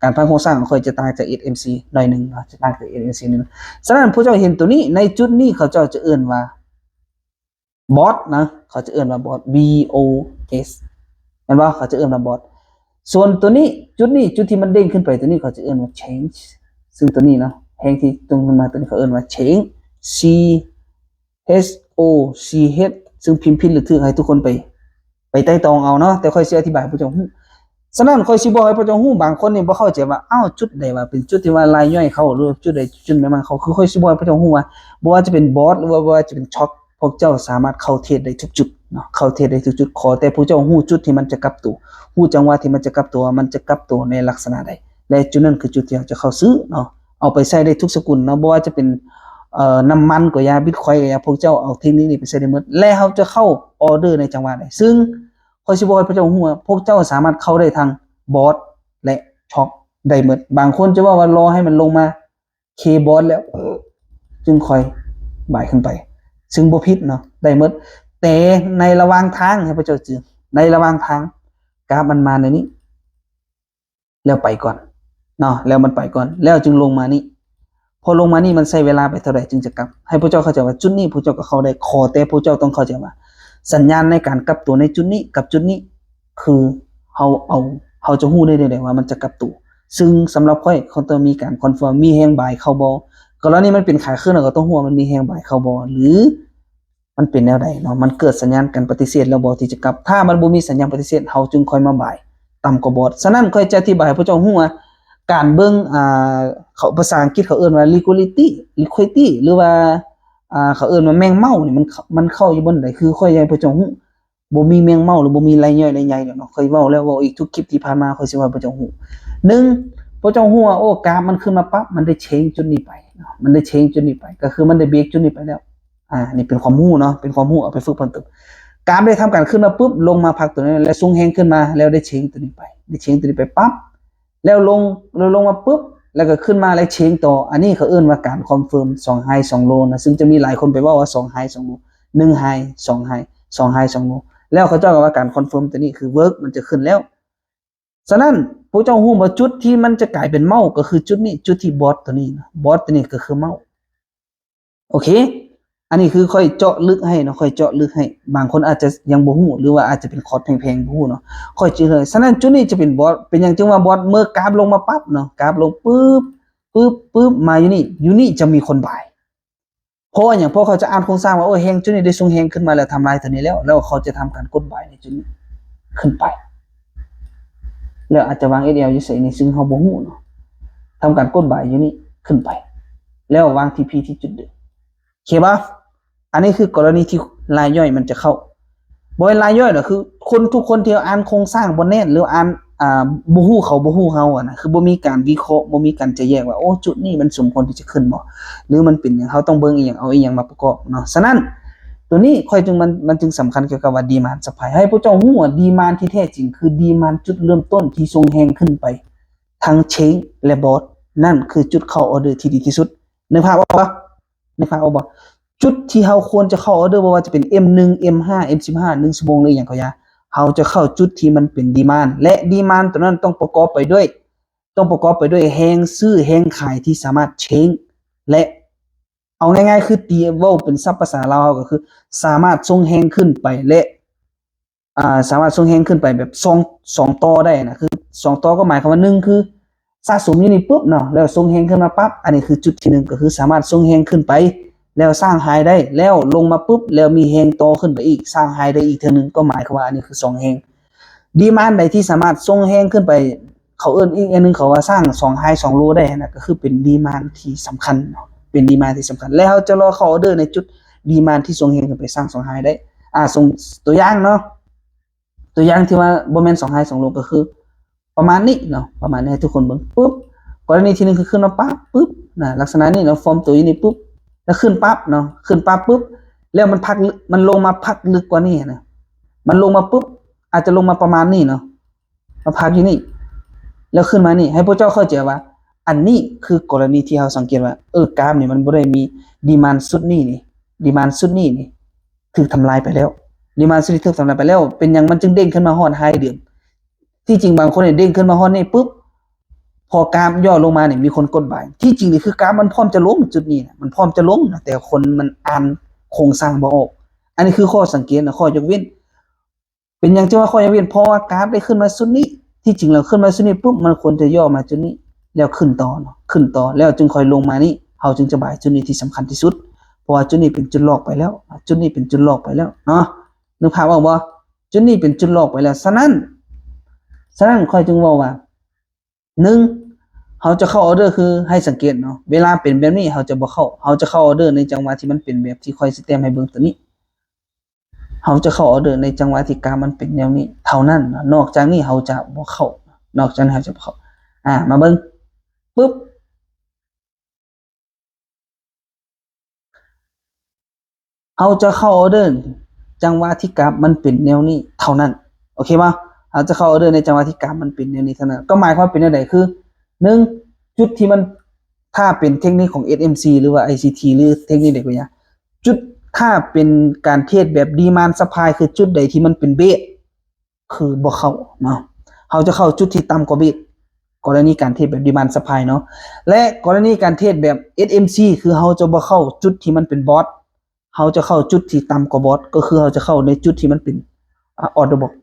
ການພັງໂຄງສ້າງຂອງຂ້ອຍຈະຕ່າງຈາກ ເອັສເອັມຊີ ໜ້ອຍໜຶ່ງເນາະ, ຈະຕ່າງຈາກ ເອັສເອັມຊີ ໜ້ອຍໜຶ່ງ. ສະນັ້ນ ພວກເຈົ້າເຫັນໂຕນີ້ ໃນຈຸດນີ້ເຂົາເຈົ້າຈະເອີ້ນວ່າ BOS ນະ, ເຂົາຈະເອີ້ນວ່າ BOS ແມ່ນບໍ່? ເຂົາຈະເອີ້ນວ່າ BOS. ສ່ວນໂຕນີ້ ຈຸດນີ້ ຈຸດທີ່ມັນເດ້ງຂຶ້ນໄປໂຕນີ້ ເຂົາຈະເອີ້ນວ່າ Change. ຊຶ່ງໂຕນີ້ເນາະ ແຮງທີ່ຕົງຂຶ້ນມາໂຕນີ້ ເຂົາເອີ້ນວ່າ Change, C H O C H, ຊຶ່ງພິມຜິດຫຼືຖືກ ໃຫ້ທຸກຄົນໄປ ໄປໄຕ່ຕອງເອົາເນາະ, ແຕ່ຂ້ອຍຊິອະທິບາຍໃຫ້ພວກເຈົ້າຮູ້. ສະນັ້ນ ຂ້ອຍຊິບອກໃຫ້ພວກເຈົ້າຮູ້, ບາງຄົນນີ້ບໍ່ເຂົ້າໃຈວ່າ ອ້າວ ຈຸດໃດວ່າເປັນຈຸດທີ່ວ່າລາຍຍ່ອຍເຂົ້າ ຫຼື ຈຸດໃດຈຸດແມ່ນມັນເຂົ້າ. ຄືຂ້ອຍຊິບອກໃຫ້ພວກເຈົ້າຮູ້ວ່າ ບໍ່ວ່າຈະເປັນ BOS ຫຼືວ່າບໍ່ວ່າຈະເປັນ Chok ພວກເຈົ້າສາມາດເຂົ້າເທຣດໄດ້ທຸກຈຸດເນາະ, ເຂົ້າເທຣດໄດ້ທຸກຈຸດ. ຂໍແຕ່ພວກເຈົ້າຮູ້ຈຸດທີ່ມັນຈະກັບໂຕ, ຮູ້ຈັງຫວະທີ່ມັນຈະກັບໂຕ ວ່າມັນຈະກັບໂຕໃນລັກສະນະໃດ ແລະ ຈຸດນັ້ນຄືຈຸດທີ່ເຮົາຈະເຂົ້າຊື້ເນາະ, ເອົາໄປໃຊ້ໄດ້ທຸກສະກຸນເນາະ, ບໍ່ວ່າຈະເປັນ ເອີ ນ້ຳມັນກໍຢ່າ, Bitcoin ກໍຢ່າ, ພວກເຈົ້າເອົາເທັກນິກນີ້ໄປໃຊ້ໄດ້ໝົດ ແລະ ເຮົາຈະເຂົ້າ order ໃນຈັງຫວະໃດ. ຊຶ່ງ ຂ້ອຍຊິບອກໃຫ້ພວກເຈົ້າຮູ້ວ່າ ພວກເຈົ້າສາມາດເຂົ້າໄດ້ທັງ BOS ແລະ Chok ໄດ້ໝົດ. ບາງຄົນຈະເວົ້າວ່າ ລໍໃຫ້ມັນລົງມາ K BOS ແລ້ວຈຶ່ງຄ່ອຍບາຍຂຶ້ນໄປ, ຊຶ່ງບໍ່ຜິດເນາະ, ໄດ້ໝົດ. ແຕ່ໃນລະຫວ່າງທາງ ໃຫ້ພວກເຈົ້າຈື່, ໃນລະຫວ່າງທາງ ກາບມັນມາແນວນີ້ ແລ້ວໄປກ່ອນເນາະ, ແລ້ວມັນໄປກ່ອນ ແລ້ວຈຶ່ງລົງມານີ້. ພໍລົງມານີ້ມັນໃຊ້ເວລາໄປເທົ່າໃດຈຶ່ງຈະກັບ? ໃຫ້ພວກເຈົ້າເຂົ້າໃຈວ່າຈຸດນີ້ພວກເຈົ້າກໍເຂົ້າໄດ້, ຂໍແຕ່ພວກເຈົ້າຕ້ອງເຂົ້າໃຈວ່າ ສັນຍານໃນການກັບຕົວໃນຈຸດນີ້ກັບຈຸດນີ້ ຄືເຮົາເອົາ ເຮົາຈະຮູ້ໄດ້ແນວໃດວ່າມັນຈະກັບໂຕ. ຊຶ່ງສຳລັບຂ້ອຍ ຂ້ອຍຕ້ອງມີການຄອນເຟີມ ມີແຮງບາຍເຂົ້າບໍ່. ກໍລະນີມັນເປັນຂາຂຶ້ນ ເຮົາກໍຕ້ອງຮູ້ວ່າມັນມີແຮງບາຍເຂົ້າບໍ່ ຫຼື ມັນເປັນແນວໃດເນາະ, ມັນເກີດສັນຍານການປະຕິເສດແລ້ວບໍ່ທີ່ຈະກັບ? ຖ້າມັນບໍ່ມີສັນຍານປະຕິເສດ ເຮົາຈຶ່ງຄ່ອຍມາບາຍຕ່ຳກວ່າ BOS. ສະນັ້ນ ຂ້ອຍຈະອະທິບາຍໃຫ້ພວກເຈົ້າຮູ້ວ່າ ການເບິ່ງ ອ່າ ເຂົາ ພາສາອັງກິດເຂົາເອີ້ນວ່າ liquidity liquidity ຫຼືວ່າ ອ່າ ເຂົາເອີ້ນວ່າແມງເມົານີ້ ມັນ ມັນເຂົ້າຢູ່ບ່ອນໃດ? ຄືຂ້ອຍຢາກໃຫ້ພວກເຈົ້າຮູ້ ບໍ່ມີແມງເມົາ ຫຼື ບໍ່ມີລາຍຍ່ອຍລາຍໃຫຍ່ດອກເນາະ. ຂ້ອຍເວົ້າແລ້ວເວົ້າອີກ ທຸກຄລິບທີ່ຜ່ານມາ ຂ້ອຍຊິເວົ້າໃຫ້ພວກເຈົ້າຮູ້. ໜຶ່ງ ພວກເຈົ້າຮູ້ວ່າ ໂອ້ ກາບມັນຂຶ້ນມາປັບ ມັນໄດ້ເຊງຈຸດນີ້ໄປເນາະ, ມັນໄດ້ເຊງຈຸດນີ້ໄປ ກໍຄືມັນໄດ້ເບຣກຈຸດນີ້ໄປແລ້ວ. ອ່າ ນີ້ເປັນຄວາມຮູ້ເນາະ, ເປັນຄວາມຮູ້ເອົາໄປຝຶກເພີ່ມເຕີມ. ກາບໄດ້ທຳການຂຶ້ນມາປຶບ ລົງມາພັກຕົວນີ້ ແລ້ວຊົງແຮງຂຶ້ນມາ ແລ້ວໄດ້ເຊງຕົວນີ້ໄປ, ໄດ້ເຊງຕົວນີ້ໄປປັບ ແລ້ວລົງ ແລ້ວລົງມາປຶບ ແລ້ວກໍຂຶ້ນມາ ແລ້ວເຊງຕໍ່. ອັນນີ້ເຂົາເອີ້ນວ່າການຄອນເຟີມສອງໄຮສອງໂລນະ, ຊຶ່ງຈະມີຫຼາຍຄົນໄປເວົ້າວ່າສອງໄຮສອງໂລ, ໜຶ່ງໄຮ ສອງໄຮ ສອງໄຮສອງໂລ. ແລ້ວເຂົາເຈົ້າກໍວ່າການຄອນເຟີມຕົວນີ້ຄືເວີກ ມັນຈະຂຶ້ນແລ້ວ. ສະນັ້ນ ພວກເຈົ້າຮູ້ບໍ່ ຈຸດທີ່ມັນຈະກາຍເປັນເມົາກໍຄືຈຸດນີ້ ຈຸດທີ່ບອດຕົວນີ້ນະ ບອດຕົວນີ້ກໍຄືເມົາ. ໂອເຄ ອັນນີ້ຄືຂ້ອຍເຈາະເລິກໃຫ້ເນາະ ຂ້ອຍເຈາະເລິກໃຫ້ ບາງຄົນອາດຈະຍັງບໍ່ຮູ້ ຫຼືວ່າອາດຈະເປັນຄອດແພງໆ ບໍ່ຮູ້ເນາະ ຂ້ອຍເຈາະເລິກ. ສະນັ້ນ ຈຸດນີ້ຈະເປັນບອດ. ເປັນຫຍັງຈຶ່ງວ່າບອດ? ເມື່ອກາບລົງມາປັບເນາະ ກາບລົງປຶບ ປຶບ ປຶບ ມາຢູ່ນີ້ ຢູ່ນີ້ຈະມີຄົນບາຍ. ເພາະວ່າຫຍັງ? ເພາະເຂົາຈະອ່ານໂຄງສ້າງວ່າ ໂອ້ຍ ແຮງຈຸດນີ້ໄດ້ສົ່ງແຮງຂຶ້ນມາແລ້ວ ທຳລາຍຕົວນີ້ແລ້ວ ແລ້ວເຂົາຈະທຳການກົດບາຍໃນຈຸດນີ້ຂຶ້ນໄປ ແລ້ວອາດຈະວາງ ເອສແອລ ຢູ່ໃສນີ້ ຊຶ່ງເຮົາບໍ່ຮູ້ເນາະ ທຳການກົດບາຍຢູ່ນີ້ຂຶ້ນໄປ ແລ້ວວາງ ທີພີ ທີ່ຈຸດເດີມ. ໂອເຄບໍ່? ອັນນີ້ຄືກໍລະນີທີ່ລາຍຍ່ອຍມັນຈະເຂົ້າ ບໍ່ແມ່ນລາຍຍ່ອຍດອກ ຄືຄົນທຸກຄົນທີ່ອ່ານໂຄງສ້າງບໍ່ແໜ້ນ ຫຼືອ່ານ ອ່າ ບໍ່ຮູ້ເຂົາບໍ່ຮູ້ເຮົາຫັ້ນນະ ຄືບໍ່ມີການວິເຄາະ ບໍ່ມີການຈະແຍກວ່າ ໂອ້ ຈຸດນີ້ມັນສົມຄວນທີ່ຈະຂຶ້ນບໍ່ ຫຼືມັນເປັນຫຍັງ ເຮົາຕ້ອງເບິ່ງອີ່ຫຍັງ ເອົາອີ່ຫຍັງມາປະກອບເນາະ. ສະນັ້ນ ຕົວນີ້ຂ້ອຍຈຶ່ງ ມັນ ມັນຈຶ່ງສຳຄັນກ່ຽວກັບວ່າ demand supply ໃຫ້ພວກເຈົ້າຮູ້ວ່າ demand ທີ່ແທ້ຈິງຄື demand ຈຸດເລີ່ມຕົ້ນທີ່ສົ່ງແຮງຂຶ້ນໄປທັງ chain ແລະ board ນັ້ນຄືຈຸດເຂົ້າອອເດີທີ່ດີທີ່ສຸດ. ນຶກພາບອອກບໍ່? ນຶກພາບອອກບໍ່? ຈຸດທີ່ເຮົາຄວນຈະເຂົ້າອອເດີ ບໍ່ວ່າຈະເປັນ ເອັມໜຶ່ງ ເອັມຫ້າ ເອັມສິບຫ້າ ໜຶ່ງຊົ່ວໂມງ ຫຼືຫຍັງກໍຢ່າ ເຮົາຈະເຂົ້າຈຸດທີ່ມັນເປັນ demand ແລະ demand ຕົວນັ້ນຕ້ອງປະກອບໄປດ້ວຍ ຕ້ອງປະກອບໄປດ້ວຍແຮງຊື້ແຮງຂາຍທີ່ສາມາດ chain ແລະ ເອົາງ່າຍໆ ຄືຕີເວົ້າເປັນສັບພາສາລາວເຮົາກໍຄື ສາມາດສົ່ງແຮງຂຶ້ນໄປ ແລະ ອ່າ ສາມາດສົ່ງແຮງຂຶ້ນໄປແບບສອງ ສອງຕໍ່ໄດ້ນະ ຄືສອງຕໍ່ກໍໝາຍຄວາມວ່າ ໜຶ່ງ ຄືສະສົມຢູ່ນີ້ປຶບເນາະ ແລ້ວສົ່ງແຮງຂຶ້ນມາປັບ ອັນນີ້ຄືຈຸດທີໜຶ່ງ ກໍຄືສາມາດສົ່ງແຮງຂຶ້ນໄປ ແລ້ວສ້າງໄຮໄດ້ ແລ້ວລົງມາປຶບ ແລ້ວມີແຮງຕໍ່ຂຶ້ນໄປອີກ ສ້າງໄຮໄດ້ອີກເທື່ອໜຶ່ງ ກໍໝາຍຄວາມວ່າ ອັນນີ້ຄືສອງແຮງ. demand ໃດທີ່ສາມາດສົ່ງແຮງຂຶ້ນໄປ ເຂົາເອີ້ນອີກອັນໜຶ່ງ ເຂົາວ່າສ້າງສອງໄຮສອງໂລໄດ້ຫັ້ນນະ ກໍຄືເປັນ demand ທີ່ສຳຄັນເນາະ ເປັນ demand ທີ່ສຳຄັນ ແລ້ວເຮົາຈະລໍເຂົ້າອອເດີໃນຈຸດ demand ທີ່ສົ່ງແຮງຂຶ້ນໄປສ້າງສອງໄຮໄດ້. ອ່າ ສົມ ຕົວຢ່າງເນາະ ຕົວຢ່າງທີ່ວ່າບໍ່ແມ່ນສອງໄຮສອງໂລ ກໍຄືປະມານນີ້ເນາະ ປະມານນີ້ ໃຫ້ທຸກຄົນເບິ່ງປຶບ ກໍລະນີທີໜຶ່ງ ຄືຂຶ້ນມາປະປຶບນະ ລັກສະນະນີ້ເນາະ ຟອມຕົວຢູ່ນີ້ປຶບ ແລ້ວຂຶ້ນປັບເນາະ ຂຶ້ນປັບປຶບ ແລ້ວມັນພັກ ມັນລົງມາພັກລຶກກວ່ານີ້ນະ ມັນລົງມາປຶບ ອາດຈະລົງມາປະມານນີ້ເນາະ ມາພັກຢູ່ນີ້ ແລ້ວຂຶ້ນມານີ້ ໃຫ້ພວກເຈົ້າເຂົ້າໃຈວ່າ ອັນນີ້ຄືກໍລະນີທີ່ເຮົາສັງເກດວ່າ ເອີ ກາຟນີ້ມັນບໍ່ໄດ້ມີ demand ຊຸດນີ້ນີ້ demand ຊຸດນີ້ນີ້ຖືກທຳລາຍໄປແລ້ວ demand ຊຸດນີ້ຖືກທຳລາຍໄປແລ້ວ ເປັນຫຍັງມັນຈຶ່ງເດ້ງຂຶ້ນມາຮອດໄຮເດີມ? ທີ່ຈິງບາງຄົນນີ້ເດ້ງຂຶ້ນມາຮອດນີ້ປຶບ ພໍກາຟຫຍໍ້ລົງມານີ້ມີຄົນກົດບາຍ ທີ່ຈິງນີ້ຄືກາຟມັນພ້ອມຈະລົງ ຈຸດນີ້ນະ ມັນພ້ອມຈະລົງນະ ແຕ່ຄົນມັນອ່ານໂຄງສ້າງບໍ່ອອກ. ອັນນີ້ຄືຂໍ້ສັງເກດນະ ຂໍ້ຍົກເວັ້ນ. ເປັນຫຍັງຈຶ່ງວ່າຂໍ້ຍົກເວັ້ນ? ເພາະວ່າກາຟໄດ້ຂຶ້ນມາຊຸດນີ້ ທີ່ຈິງແລ້ວຂຶ້ນມາຊຸດນີ້ປຶບ ມັນຄວນຈະຫຍໍ້ມາຈຸດນີ້ ແລ້ວຂຶ້ນຕໍ່ເນາະ ຂຶ້ນຕໍ່ ແລ້ວຈຶ່ງຄ່ອຍລົງມານີ້ ເຮົາຈຶ່ງຈະບາຍຈຸດນີ້ທີ່ສຳຄັນທີ່ສຸດ ເພາະວ່າຈຸດນີ້ເປັນຈຸດຫຼອກໄປແລ້ວ ຈຸດນີ້ເປັນຈຸດຫຼອກໄປແລ້ວເນາະ ນຶກພາບອອກບໍ່? ຈຸດນີ້ເປັນຈຸດຫຼອກໄປແລ້ວ. ສະນັ້ນ ສະນັ້ນຂ້ອຍຈຶ່ງເວົ້າວ່າ ໜຶ່ງ ເຮົາຈະເຂົ້າອອເດີ ຄືໃຫ້ສັງເກດເນາະ ເວລາເປັນແບບນີ້ເຮົາຈະບໍ່ເຂົ້າ ເຮົາຈະເຂົ້າອອເດີໃນຈັງຫວະທີ່ມັນເປັນແບບທີ່ຂ້ອຍຊິແຕ້ມໃຫ້ເບິ່ງຕົວນີ້ ເຮົາຈະເຂົ້າອອເດີໃນຈັງຫວະທີ່ກາຟມັນເປັນແນວນີ້ເທົ່ານັ້ນເນາະ ນອກຈາກນີ້ເຮົາຈະບໍ່ເຂົ້າ ນອກຈາກນີ້ເຮົາຈະບໍ່ເຂົ້າ. ອາ ມາເບິ່ງ ປຶບ ເຮົາຈະເຂົ້າອອເດີຈັງຫວະທີ່ກາຟມັນເປັນແນວນີ້ເທົ່ານັ້ນ ໂອເຄບໍ່? ເຮົາຈະເຂົ້າອອເດີໃນຈັງຫວະທີ່ກາຟມັນເປັນແນວນີ້ເທົ່ານັ້ນ ກໍໝາຍຄວາມເປັນແນວໃດ? ຄື ໜຶ່ງ ຈຸດທີ່ມັນ ຖ້າເປັນເທັກນິກຂອງ ເອສເອັມຊີ ຫຼືວ່າ ໄອຊີທີ ຫຼືເທັກນິກໃດກໍຢ່າ ຈຸດ ຖ້າເປັນການເທຣດແບບ demand supply ຄືຈຸດໃດທີ່ມັນເປັນເບສ ຄືບໍ່ເຂົ້າເນາະ ເຮົາຈະເຂົ້າຈຸດທີ່ຕ່ຳກວ່າເບສ ກໍລະນີການເທຣດແບບ demand supply ເນາະ ແລະ ກໍລະນີການເທຣດແບບ ເອສເອັມຊີ ຄືເຮົາຈະບໍ່ເຂົ້າຈຸດທີ່ມັນເປັນບອດ ເຮົາຈະເຂົ້າຈຸດທີ່ຕ່ຳກວ່າບອດ ກໍຄືເຮົາຈະເຂົ້າໃນຈຸດທີ່ມັນເປັນ ອ່າ order block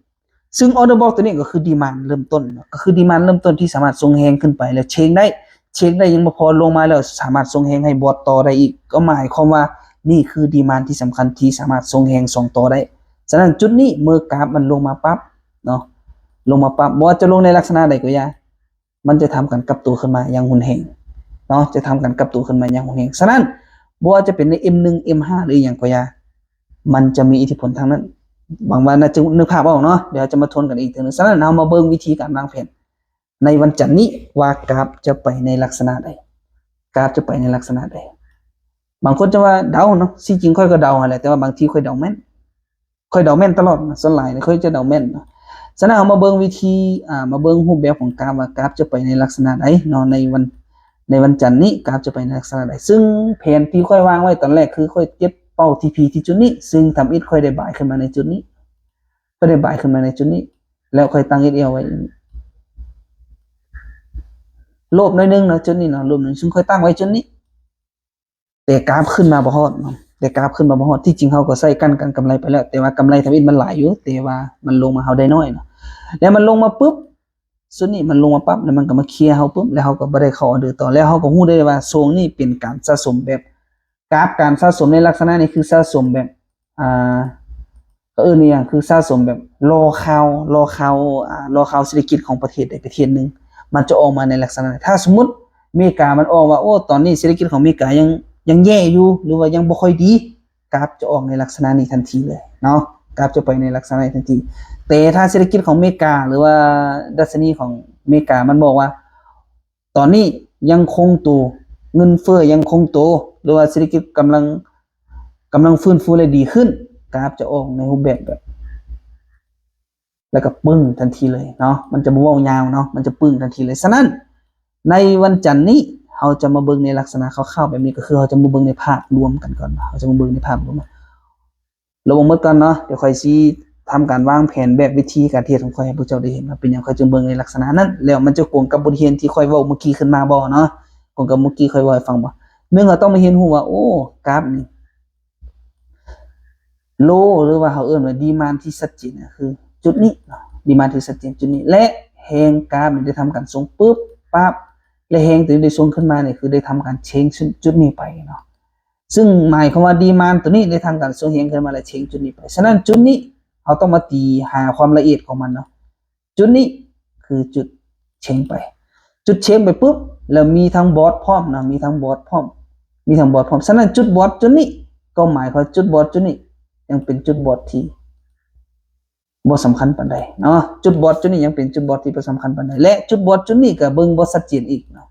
ຊຶ່ງ order block ຕົວນີ້ກໍຄື demand ເລີ່ມຕົ້ນເນາະ ກໍຄື demand ເລີ່ມຕົ້ນທີ່ສາມາດສົ່ງແຮງຂຶ້ນໄປ ແລ້ວເຊກໄດ້ ເຊກໄດ້ຍັງບໍ່ພໍ ລົງມາແລ້ວສາມາດສົ່ງແຮງໃຫ້ບອດຕໍ່ໄດ້ອີກ ກໍໝາຍຄວາມວ່ານີ້ຄື demand ທີ່ສຳຄັນທີ່ສາມາດສົ່ງແຮງສອງຕໍ່ໄດ້. ສະນັ້ນຈຸດນີ້ເມື່ອກາຟມັນລົງມາປັບເນາະ ລົງມາປັບ ບໍ່ວ່າຈະລົງໃນລັກສະນະໃດກໍຢ່າ ມັນຈະທຳການກັບຕົວຂຶ້ນມາຢ່າງຮຸນແຮງເນາະ ຈະທຳການກັບຕົວຂຶ້ນມາຢ່າງຮຸນແຮງ. ສະນັ້ນບໍ່ວ່າຈະເປັນໃນ ເອັມໜຶ່ງ ເອັມຫ້າ ຫຼືອີ່ຫຍັງກໍຢ່າ ມັນຈະມີອິດທິພົນທາງນັ້ນ. ຫວັງວ່າໜ້າຈະນຶກພາບອອກເນາະ ດຽວເຮົາຈະມາທວນກັນອີກເທື່ອໜຶ່ງ. ສະນັ້ນເຮົາມາເບິ່ງວິທີການວາງແຜນໃນວັນຈັນນີ້ວ່າກາຟຈະໄປໃນລັກສະນະໃດ ກາຟຈະໄປໃນລັກສະນະໃດ. ບາງຄົນຈະວ່າເດົາເນາະ ທີ່ຈິງຂ້ອຍກໍເດົາຫັ້ນແຫຼະ ແຕ່ວ່າບາງທີຂ້ອຍເດົາແມ່ນ ຂ້ອຍເດົາແມ່ນຕະຫຼອດນະ ສ່ວນຫຼາຍຂ້ອຍຈະເດົາແມ່ນນະ. ສະນັ້ນເຮົາມາເບິ່ງວິທີ ອ່າ ມາເບິ່ງຮູບແບບຂອງກາຟວ່າກາຟຈະໄປໃນລັກສະນະໃດເນາະ ໃນວັນ ໃນວັນຈັນນີ້ກາຟຈະໄປໃນລັກສະນະໃດ. ຊຶ່ງແຜນທີ່ຂ້ອຍວາງໄວ້ຕອນແລກຄືຂ້ອຍເກັບເປົ້າ ທີພີ ທີ່ຈຸດນີ້ ຊຶ່ງທຳອິດຂ້ອຍໄດ້ບາຍຂຶ້ນມາໃນຈຸດນີ້ ຂ້ອຍໄດ້ບາຍຂຶ້ນມາໃນຈຸດນີ້ ແລ້ວຂ້ອຍຕັ້ງເອັສແອລໄວ້ ໂລບໜ້ອຍໜຶ່ງເນາະ ຈຸດນີ້ເນາະ ໂລບໜຶ່ງ ຊຶ່ງຂ້ອຍຕັ້ງໄວ້ຈຸດນີ້ ແຕ່ກາຟຂຶ້ນມາບໍ່ຮອດເນາະ ແຕ່ກາຟຂຶ້ນມາບໍ່ຮອດ. ທີ່ຈິງເຮົາກໍໃຊ້ກັນກັນກຳໄລໄປແລ້ວ ແຕ່ວ່າກຳໄລທຳອິດມັນຫຼາຍຢູ່ ແຕ່ວ່າມັນລົງມາ ເຮົາໄດ້ໜ້ອຍເນາະ. ແລ້ວມັນລົງມາປຶບ ຊຸດນີ້ມັນລົງມາປັບ ແລ້ວມັນກໍມາເຄຍເຮົາປຶບ ແລ້ວເຮົາກໍບໍ່ໄດ້ເຂົ້າອອເດີຕໍ່ ແລ້ວເຮົາກໍຮູ້ໄດ້ວ່າຊ່ວງນີ້ເປັນການສະສົມແບບ ກາຟການສະສົມໃນລັກສະນະນີ້ຄືສະສົມແບບ ອ່າ ເຂົາເອີ້ນອີ່ຫຍັງ ຄືສະສົມແບບລໍຂ່າວ ລໍຂ່າວ ອ່າ ລໍຂ່າວເສດຖະກິດຂອງປະເທດໃດປະເທດໜຶ່ງ ມັນຈະອອກມາໃນລັກສະນະ. ຖ້າສົມມຸດເມກາມັນອອກວ່າ ໂອ້ ຕອນນີ້ເສດຖະກິດຂອງເມກາຍັງ ຍັງແຍ່ຢູ່ ຫຼືວ່າຍັງບໍ່ຄ່ອຍດີ ກາຟຈະອອກໃນລັກສະນະນີ້ທັນທີເລີຍເນາະ ກາຟຈະໄປໃນລັກສະນະນີ້ທັນທີ. ແຕ່ຖ້າເສດຖະກິດຂອງເມກາ ຫຼືວ່າດັດຊະນີຂອງເມກາ ມັນບອກວ່າ ຕອນນີ້ຍັງຄົງໂຕ ເງິນເຟີ້ຍັງຄົງໂຕ ຫຼືວ່າເສດຖະກິດກຳລັງ ກຳລັງຟື້ນຟູ ແລະ ດີຂຶ້ນ ກາຟຈະອອກໃນຮູບແບບ ແບບ ແລ້ວກໍປຶ້ງທັນທີເລີຍເນາະ ມັນຈະບໍ່ເວົ້າຍາວເນາະ ມັນຈະປຶ້ງທັນທີເລີຍ. ສະນັ້ນ ໃນວັນຈັນນີ້ ເຮົາຈະມາເບິ່ງໃນລັກສະນະຄ່າວໆແບບນີ້ ກໍຄືເຮົາຈະມາເບິ່ງໃນພາບລວມກັນກ່ອນ ເຮົາຈະມາເບິ່ງໃນພາບລວມ ລະວັງໝົດກ່ອນເນາະ ດຽວຂ້ອຍຊິທຳການວາງແຜນແບບວິທີການເຮັດຂອງຂ້ອຍໃຫ້ພວກເຈົ້າໄດ້ເຫັນວ່າເປັນຫຍັງຂ້ອຍຈຶ່ງເບິ່ງໃນລັກສະນະນັ້ນ ແລ້ວມັນຈະກົງກັບບົດຮຽນທີ່ຂ້ອຍເວົ້າເມື່ອກີ້ຂຶ້ນມາບໍ່ເນາະ ກົງກັບເມື່ອກີ້ຂ້ອຍເວົ້າໃຫ້ຟັງບໍ່. ໜຶ່ງ ເຮົາຕ້ອງມາຮຽນຮູ້ວ່າ ໂອ້ ກາຟນີ້ ໂລ ຫຼືວ່າເຮົາເອີ້ນວ່າດີມານທີ່ຊັດເຈນ ຄືຈຸດນີ້ເນາະ ດີມານທີ່ຊັດເຈນຈຸດນີ້ ແລະ ແຮງກາຟນີ້ໄດ້ທຳການສົ່ງປຶບປັບ ແລະ ແຮງໂຕນີ້ໄດ້ສົ່ງຂຶ້ນມານີ້ ຄືໄດ້ທຳການເຊງຈຸດນີ້ໄປເນາະ. ຊຶ່ງໝາຍຄວາມວ່າດີມານໂຕນີ້ໄດ້ທຳການສົ່ງແຮງຂຶ້ນມາ ແລະ ເຊງຈຸດນີ້ໄປ. ສະນັ້ນຈຸດນີ້ເຮົາຕ້ອງມາຕີຫາຄວາມລະອຽດຂອງມັນເນາະ. ຈຸດນີ້ຄືຈຸດເຊງໄປ ຈຸດເຊງໄປປຶບ ແລ້ວມີທັງບອດພ້ອມເນາະ ມີທັງບອດພ້ອມ ມີທັງບອດພ້ອມ. ສະນັ້ນຈຸດບອດຈຸດນີ້ ກໍໝາຍຄວາມວ່າຈຸດບອດຈຸດນີ້ຍັງເປັນຈຸດບອດທີ່ ບໍ່ສຳຄັນປານໃດເນາະ ຈຸດບອດຈຸດນີ້ຍັງເປັນຈຸດບອດທີ່ບໍ່ສຳຄັນປານໃດ ແລະ ຈຸດບອດຈຸດນີ້ກໍເບິ່ງບໍ່ຊັດເຈນອີກເນາະ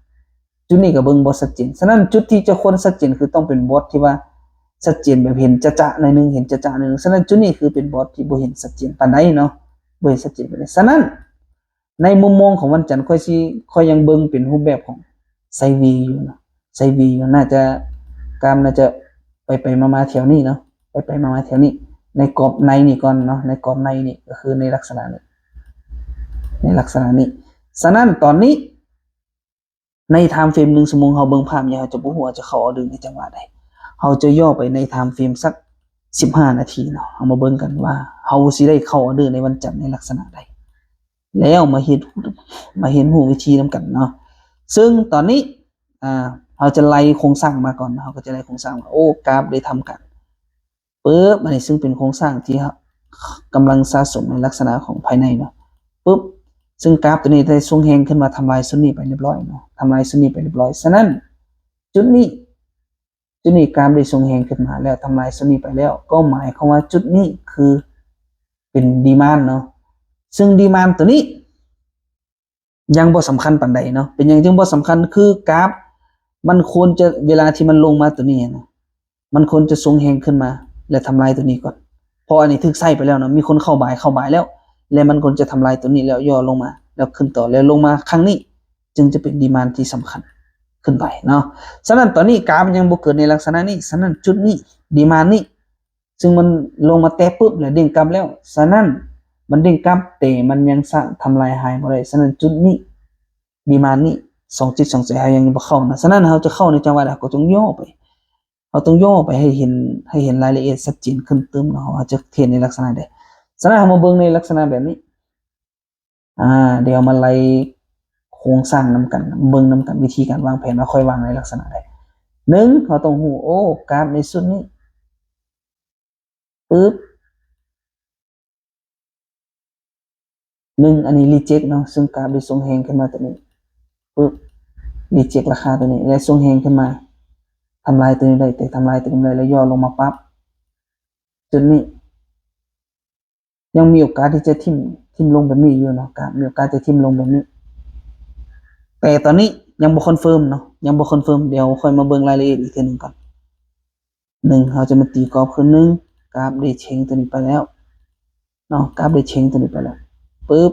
ຈຸດນີ້ກໍເບິ່ງບໍ່ຊັດເຈນ. ສະນັ້ນຈຸດທີ່ຈະຄວນຊັດເຈນ ຄືຕ້ອງເປັນບອດທີ່ວ່າຊັດເຈນ ແບບເຫັນຈະໆໜ້ອຍໜຶ່ງ ເຫັນຈະໆໜ້ອຍໜຶ່ງ. ສະນັ້ນຈຸດນີ້ຄືເປັນບອດທີ່ບໍ່ເຫັນຊັດເຈນປານໃດເນາະ ບໍ່ເຫັນຊັດເຈນປານໃດ. ສະນັ້ນໃນມຸມມອງຂອງວັນຈັນ ຂ້ອຍຊິ ຂ້ອຍຍັງເບິ່ງເປັນຮູບແບບຂອງໄຊເວຢູ່ເນາະ ໄຊເວຢູ່ ໜ້າຈະ ກາຟໜ້າຈະໄປໆມາໆແຖວນີ້ເນາະ ໄປໆມາໆແຖວນີ້ ໃນກອບໃນນີ້ກ່ອນເນາະ ໃນກອບໃນນີ້ ກໍຄືໃນລັກສະນະນີ້ ໃນລັກສະນະນີ້. ສະນັ້ນຕອນນີ້ໃນທາມເຟຣມໜຶ່ງຊົ່ວໂມງ ເຮົາເບິ່ງພາບນີ້ ເຮົາຈະບໍ່ຮູ້ວ່າຈະເຂົ້າອອເດີໃນຈັງຫວະໃດ ເຮົາຈະຫຍໍ້ໄປໃນທາມເຟຣມສັກສິບຫ້ານາທີເນາະ ເຮົາມາເບິ່ງກັນວ່າເຮົາຊິໄດ້ເຂົ້າອອເດີໃນວັນຈັນໃນລັກສະນະໃດ. ແລ້ວມາເຮັດ ມາຮຽນຮູ້ວິທີນຳກັນເນາະ. ຊຶ່ງຕອນນີ້ ອ່າ ເຮົາຈະໄລ່ໂຄງສ້າງມາກ່ອນ ເຮົາກໍຈະໄລ່ໂຄງສ້າງມາ ໂອ້ ກາຟໄດ້ທຳການ ປຶບ ອັນນີ້ຊຶ່ງເປັນໂຄງສ້າງທີ່ ກຳລັງສະສົມໃນລັກສະນະຂອງພາຍໃນເນາະ ປຶບ ຊຶ່ງກາຟໂຕນີ້ໄດ້ສົ່ງແຮງຂຶ້ນມາທຳລາຍຊຸດນີ້ໄປຮຽບຮ້ອຍເນາະ ທຳລາຍຊຸດນີ້ໄປຮຽບຮ້ອຍ. ສະນັ້ນຈຸດນີ້ ຈຸດນີ້ກາຟໄດ້ສົ່ງແຮງຂຶ້ນມາແລ້ວ ທຳລາຍຊຸດນີ້ໄປແລ້ວ ກໍໝາຍຄວາມວ່າຈຸດນີ້ຄືເປັນດີມານເນາະ ຊຶ່ງດີມານໂຕນີ້ຍັງບໍ່ສຳຄັນປານໃດເນາະ. ເປັນຫຍັງຈຶ່ງບໍ່ສຳຄັນ? ຄືກາຟມັນຄວນຈະ ເວລາທີ່ມັນລົງມາໂຕນີ້ນະ ມັນຄວນຈະສົ່ງແຮງຂຶ້ນມາ ແລະ ທຳລາຍໂຕນີ້ກ່ອນ ເພາະອັນນີ້ຖືກໃຊ້ໄປແລ້ວເນາະ ມີຄົນເຂົ້າບາຍ ເຂົ້າບາຍແລ້ວ ແລະ ມັນຄວນຈະທຳລາຍໂຕນີ້ແລ້ວຫຍໍ້ລົງມາ ແລ້ວຂຶ້ນຕໍ່ ແລ້ວລົງມາຄັ້ງນີ້ ຈຶ່ງຈະເປັນດີມານທີ່ສຳຄັນຂຶ້ນໄປເນາະ. ສະນັ້ນຕອນນີ້ກາຟມັນຍັງບໍ່ເກີດໃນລັກສະນະນີ້ ສະນັ້ນຈຸດນີ້ ດີມານນີ້ ຊຶ່ງມັນລົງມາແຕະປຶບແລ້ວເດ້ງກັບແລ້ວ ສະນັ້ນມັນເດ້ງກັບ ແຕ່ມັນຍັງສະ ທຳລາຍຫາຍບໍ່ໄດ້. ສະນັ້ນຈຸດນີ້ ດີມານນີ້ ສອງຈິດສອງໃຈເຮົາຍັງບໍ່ເຂົ້ານະ. ສະນັ້ນເຮົາຈະເຂົ້າໃນຈັງຫວະໃດ ເຮົາກໍຕ້ອງຫຍໍ້ໄປ ເຮົາຕ້ອງຫຍໍ້ໄປໃຫ້ເຫັນ ໃຫ້ເຫັນລາຍລະອຽດຊັດເຈນຂຶ້ນຕື່ມເນາະ ເຮົາຈະເຮັດໃນລັກສະນະໃດ. ສະນັ້ນເຮົາມາເບິ່ງໃນລັກສະນະແບບນີ້ ອ່າ ດຽວມາໄລ່ໂຄງສ້າງນຳກັນ ເບິ່ງນຳກັນ ວິທີການວາງແຜນວ່າຂ້ອຍວາງໃນລັກສະນະໃດ. ໜຶ່ງ ເຮົາຕ້ອງຮູ້ ໂອ້ ກາຟໃນຊຸດນີ້ ປຶບ ໜຶ່ງ ອັນນີ້ຣີເຈັກເນາະ ຊຶ່ງກາຟໄດ້ສົ່ງແຮງຂຶ້ນມາຕົວນີ້ ປຶບ ຣີເຈັກລາຄາຕົວນີ້ ແລະ ສົ່ງແຮງຂຶ້ນມາ ທຳລາຍຕົວນີ້ໄດ້ ແຕ່ທຳລາຍຕົວນີ້ບໍ່ໄດ້ ແລ້ວຫຍໍ້ລົງມາປັບ ຈຸດນີ້ ຍັງມີໂອກາດທີ່ຈະຖິ້ມ ຖິ້ມລົງແບບນີ້ຢູ່ເນາະ ກາຟມີໂອກາດຈະຖິ້ມລົງແບບນີ້ ແຕ່ຕອນນີ້ຍັງບໍ່ຄອນເຟີມເນາະ ຍັງບໍ່ຄອນເຟີມ. ດຽວຂ້ອຍມາເບິ່ງລາຍລະອຽດອີກເທື່ອໜຶ່ງກ່ອນ. ໜຶ່ງ ເຮົາຈະມາຕີກອບຄື ໜຶ່ງ ກາຟໄດ້ເຊັງຕົວນີ້ໄປແລ້ວເນາະ ກາຟໄດ້ເຊັງຕົວນີ້ໄປແລ້ວ ປຶບ ໂອ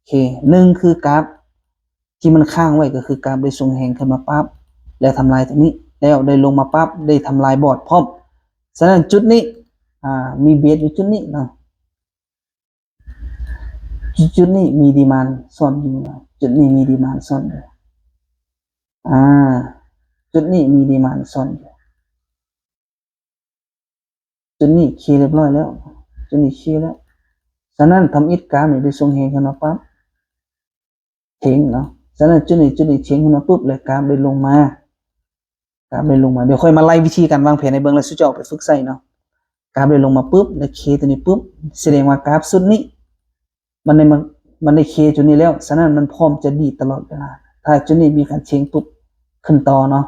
ເຄ ໜຶ່ງ ຄືກາຟທີ່ມັນຄ້າງໄວ້ ກໍຄືກາຟໄດ້ສົ່ງແຮງຂຶ້ນມາປັບ ແລ້ວທຳລາຍຕົວນີ້ ແລ້ວໄດ້ລົງມາປັບ ໄດ້ທຳລາຍບອດພ້ອມ. ສະນັ້ນຈຸດນີ້ ອ່າ ມີເບສຢູ່ຈຸດນີ້ເນາະ ຈຸດນີ້ມີດີມານຊ້ອນຢູ່ນະ ຈຸດນີ້ມີດີມານຊ້ອນຢູ່ ອາ ຈຸດນີ້ມີດີມານຊ້ອນຢູ່ ຈຸດນີ້ເຄລຽບຮ້ອຍແລ້ວ ຈຸດນີ້ເຄແລ້ວ. ສະນັ້ນ ທຳອິດກາຟນີ້ໄດ້ສົ່ງແຮງຂຶ້ນມາປັບ ເທັງເນາະ. ສະນັ້ນ ຈຸດນີ້ ຈຸດນີ້ເທັງຂຶ້ນມາປຶບ ແລະ ກາຟໄດ້ລົງມາ ກາຟໄດ້ລົງມາ. ດຽວຂ້ອຍມາໄລ່ວິທີການວາງແຜນໃຫ້ເບິ່ງ ແລ້ວສູ່ເຈົ້າເອົາໄປຝຶກໃຊ້ເນາະ. ກາຟໄດ້ລົງມາປຶບ ແລະ ເຄຕົວນີ້ປຶບ ສະແດງວ່າກາຟຊຸດນີ້ ມັນໄດ້ມາ ມັນໄດ້ເຄຈຸດນີ້ແລ້ວ, ສະນັ້ນມັນພ້ອມຈະດີດຕະຫຼອດເວລາ. ຖ້າຈຸດນີ້ມີການເທັງປຸບ ຂຶ້ນຕໍ່ເນາະ,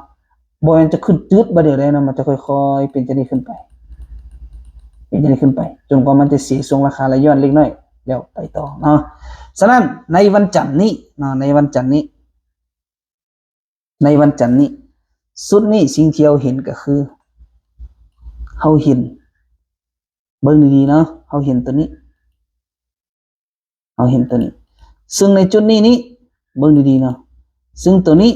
ບໍ່ແມ່ນຈະຂຶ້ນຈືດບາດດຽວໃດເນາະ, ມັນຈະຄ່ອຍໆເປັນຈັ່ງນີ້ຂຶ້ນໄປ ເປັນຈັ່ງນີ້ຂຶ້ນໄປ ຈົນກວ່າມັນຈະເສຍຊ່ວງລາຄາ ແລະ ຍ້ອນເລັກນ້ອຍ ແລ້ວໄປຕໍ່ເນາະ. ສະນັ້ນໃນວັນຈັນນີ້ເນາະ, ໃນວັນຈັນນີ້ ໃນວັນຈັນນີ້ ຊຸດນີ້ ສິ່ງທີ່ເຮົາເຫັນກໍຄື ເຮົາເຫັນ ເບິ່ງດີໆເນາະ, ເຮົາເຫັນຕົວນີ້ ເຮົາເຫັນຕົວນີ້. ເຊິ່ງໃນຈຸດນີ້ນີ້ ເບິ່ງດີໆເນາະ, ເຊິ່ງຕົວນີ້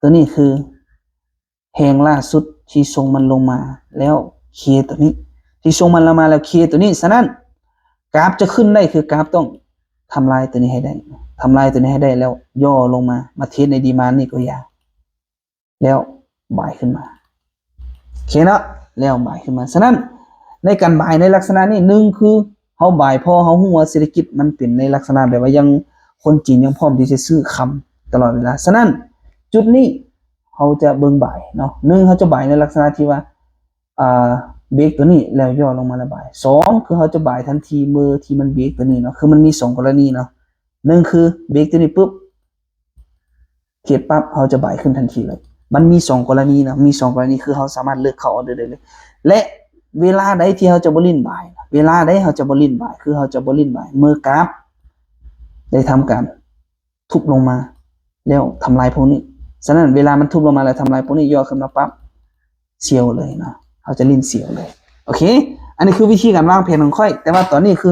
ຕົວນີ້ຄືແຮງລ້າສຸດທີ່ສົ່ງມັນລົງມາແລ້ວ ເຄຕົວນີ້ ທີ່ສົ່ງມັນລົງມາແລ້ວ ເຄຕົວນີ້. ສະນັ້ນ ກາຟຈະຂຶ້ນໄດ້ ຄືກາຟຕ້ອງທຳລາຍຕົວນີ້ໃຫ້ໄດ້ ທຳລາຍຕົວນີ້ໃຫ້ໄດ້ ແລ້ວຍໍລົງມາ ມາເທສໃນດີມານນີ້ກໍຢ່າ ແລ້ວບາຍຂຶ້ນມາ ໂອເຄເນາະ, ແລ້ວບາຍຂຶ້ນມາ. ສະນັ້ນ ໃນການບາຍໃນລັກສະນະນີ້ ໜຶ່ງ ຄືເຮົາບາຍ ເພາະເຮົາຮູ້ວ່າເສດຖະກິດມັນເປັນໃນລັກສະນະແບບວ່າຍັງ ຄົນຈີນຍັງພ້ອມທີ່ຈະຊື້ຄຳຕະຫຼອດເວລາ. ສະນັ້ນ ຈຸດນີ້ເຮົາຈະເບິ່ງບາຍເນາະ, ໜຶ່ງ ເຮົາຈະບາຍໃນລັກສະນະທີ່ວ່າ ອ່າ ເບຣກຕົວນີ້ແລ້ວຍໍລົງມາລະບາຍ. ສອງ ຄືເຮົາຈະບາຍທັນທີເມື່ອທີ່ມັນເບຣກຕົວນີ້ເນາະ, ຄືມັນມີສອງກໍລະນີເນາະ, ໜຶ່ງ ຄືເບຣກຕົວນີ້ປຶບ ເທສປັບ ເຮົາຈະບາຍຂຶ້ນທັນທີເລີຍ. ມັນມີສອງກໍລະນີເນາະ, ມີສອງກໍລະນີ ຄືເຮົາສາມາດເລືອກເຂົ້າອໍເດີໄດ້ເລີຍ. ແລະ ເວລາໃດທີ່ເຮົາຈະບໍ່ຫຼິ້ນບາຍ, ເວລາໃດເຮົາຈະບໍ່ຫຼິ້ນບາຍ ຄືເຮົາຈະບໍ່ຫຼິ້ນບາຍ ເມື່ອກາຟໄດ້ທຳການ ທຸບລົງມາແລ້ວທຳລາຍພວກນີ້. ສະນັ້ນ ເວລາມັນທຸບລົງມາແລ້ວທຳລາຍພວກນີ້ ຍໍຂຶ້ນມາປັບ ເຊວເລີຍເນາະ, ເຮົາຈະຫຼິ້ນເຊວເລີຍ. ໂອເຄ ອັນນີ້ຄືວິທີການວາງແຜນຂອງຂ້ອຍ, ແຕ່ວ່າຕອນນີ້ຄື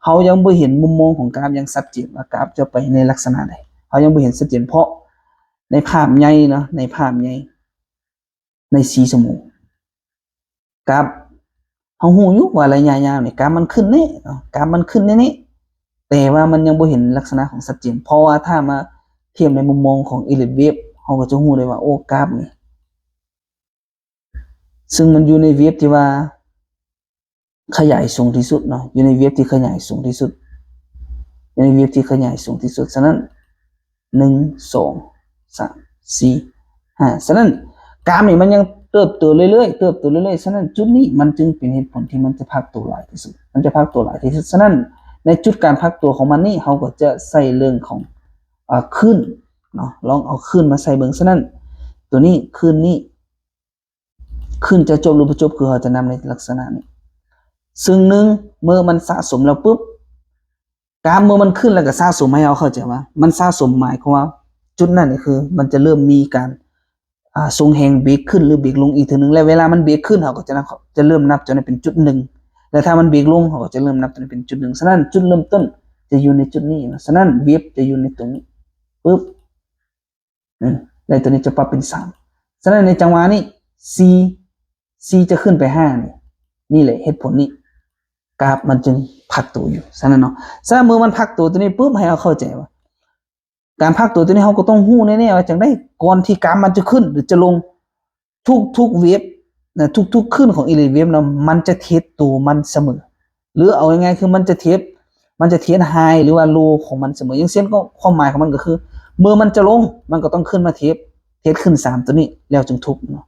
ເຮົາຍັງບໍ່ເຫັນມຸມມອງຂອງກາຟຢ່າງຊັດເຈນວ່າກາຟຈະໄປໃນລັກສະນະໃດ, ເຮົາຍັງບໍ່ເຫັນຊັດເຈນ ເພາະໃນພາບໃຫຍ່ເນາະ, ໃນພາບໃຫຍ່ ໃນສີ່ຊົ່ວໂມງ ກາຟ ເຮົາຮູ້ຢູ່ວ່າໄລຍະຍາວນີ້ກາຟມັນຂຶ້ນແນ່ເນາະ, ກາຟມັນຂຶ້ນແນ່ໆ ແຕ່ວ່າມັນຍັງບໍ່ເຫັນລັກສະນະຂອງຊັດເຈນ. ເພາະວ່າຖ້າມາທຽບໃນມຸມມອງຂອງ Elliott Wave ເຮົາກໍຈະຮູ້ໄດ້ວ່າ ໂອ້ ກາຟນີ້ ເຊິ່ງມັນຢູ່ໃນເວບທີ່ວ່າ ຂະຫຍາຍສູງທີ່ສຸດເນາະ, ຢູ່ໃນເວບທີ່ຂະຫຍາຍສູງທີ່ສຸດ, ຢູ່ໃນເວບທີ່ຂະຫຍາຍສູງທີ່ສຸດ. ສະນັ້ນ ໜຶ່ງ ສອງ ສາມ ສີ່ ຫ້າ. ສະນັ້ນ ກາຟນີ້ມັນຍັງເຕີບໂຕເລື້ອຍໆ, ເຕີບໂຕເລື້ອຍໆ. ສະນັ້ນ ຈຸດນີ້ມັນຈຶ່ງເປັນເຫດຜົນທີ່ມັນຈະພັກໂຕຫຼາຍທີ່ສຸດ, ມັນຈະພັກໂຕຫຼາຍທີ່ສຸດ. ສະນັ້ນ ໃນຈຸດການພັກໂຕຂອງມັນນີ້ ເຮົາກໍຈະໃຊ້ເລື່ອງຂອງ ອາ ຄື້ນເນາະ, ລອງເອົາຄື້ນມາໃສ່ເບິ່ງ. ສະນັ້ນ ໂຕນີ້ ຄື້ນນີ້ ຂຶ້ນຈະຈົບຫຼືບໍ່ຈົບ ຄືເຮົາຈະນຳໃນລັກສະນະນີ້. ເຊິ່ງໜຶ່ງ ເມື່ອມັນສະສົມແລ້ວປຶບ ກາຟເມື່ອມັນຂຶ້ນແລ້ວກໍສະສົມ, ໃຫ້ເຮົາເຂົ້າໃຈວ່າມັນສະສົມ ໝາຍຄວາມວ່າຈຸດນັ້ນນີ້ຄືມັນຈະເລີ່ມມີການ ອ່າ ສົ່ງແຮງເບຣກຂຶ້ນ ຫຼື ເບຣກລົງອີກເທື່ອໜຶ່ງ. ແລະ ເວລາມັນເບຣກຂຶ້ນ ເຮົາກໍຈະນຳ ຈະເລີ່ມນັບຈຸດນັ້ນເປັນຈຸດໜຶ່ງ, ແລະ ຖ້າມັນເບຣກລົງ ເຮົາກໍຈະເລີ່ມນັບຈຸດນັ້ນເປັນຈຸດໜຶ່ງ. ສະນັ້ນ ຈຸດເລີ່ມຕົ້ນຈະຢູ່ໃນຈຸດນີ້ເນາະ, ສະນັ້ນ ເວບຈະຢູ່ໃນຕົງນີ້ ປຶບ ອືມ ແລະ ຕົວນີ້ຈະປັບເປັນສາມ. ສະນັ້ນໃນຈັງຫວະນີ້ ສີ່ ສີ່ຈະຂຶ້ນໄປຫ້ານີ້ ນີ້ແຫຼະເຫດຜົນນີ້ ກາຟມັນຈຶ່ງພັກໂຕຢູ່. ສະນັ້ນເນາະ, ສະນັ້ນເມື່ອມັນພັກໂຕຕົວນີ້ປຶບ ໃຫ້ເຮົາເຂົ້າໃຈວ່າ ການພັກໂຕຕົວນີ້ ເຮົາກໍຕ້ອງຮູ້ແນ່ໆວ່າຈັ່ງໃດ ກ່ອນທີ່ກາຟມັນຈະຂຶ້ນ ຫຼື ຈະລົງ. ທຸກໆເວບນະ, ທຸກໆຄື້ນຂອງ Elliott Wave ນະ ມັນຈະເທສໂຕມັນສະເໝີ. ຫຼື ເອົາງ່າຍໆ ຄືມັນຈະເທສ ມັນຈະເທສໄຮ ຫຼືວ່າໂລຂອງມັນສະເໝີ. ຢ່າງເຊັ່ນ ກໍຄວາມໝາຍຂອງມັນກໍຄື ເມື່ອມັນຈະລົງ ມັນກໍຕ້ອງຂຶ້ນມາເທສ ເທສຂຶ້ນສາມຕົວນີ້ ແລ້ວຈຶ່ງທຸບເນາະ,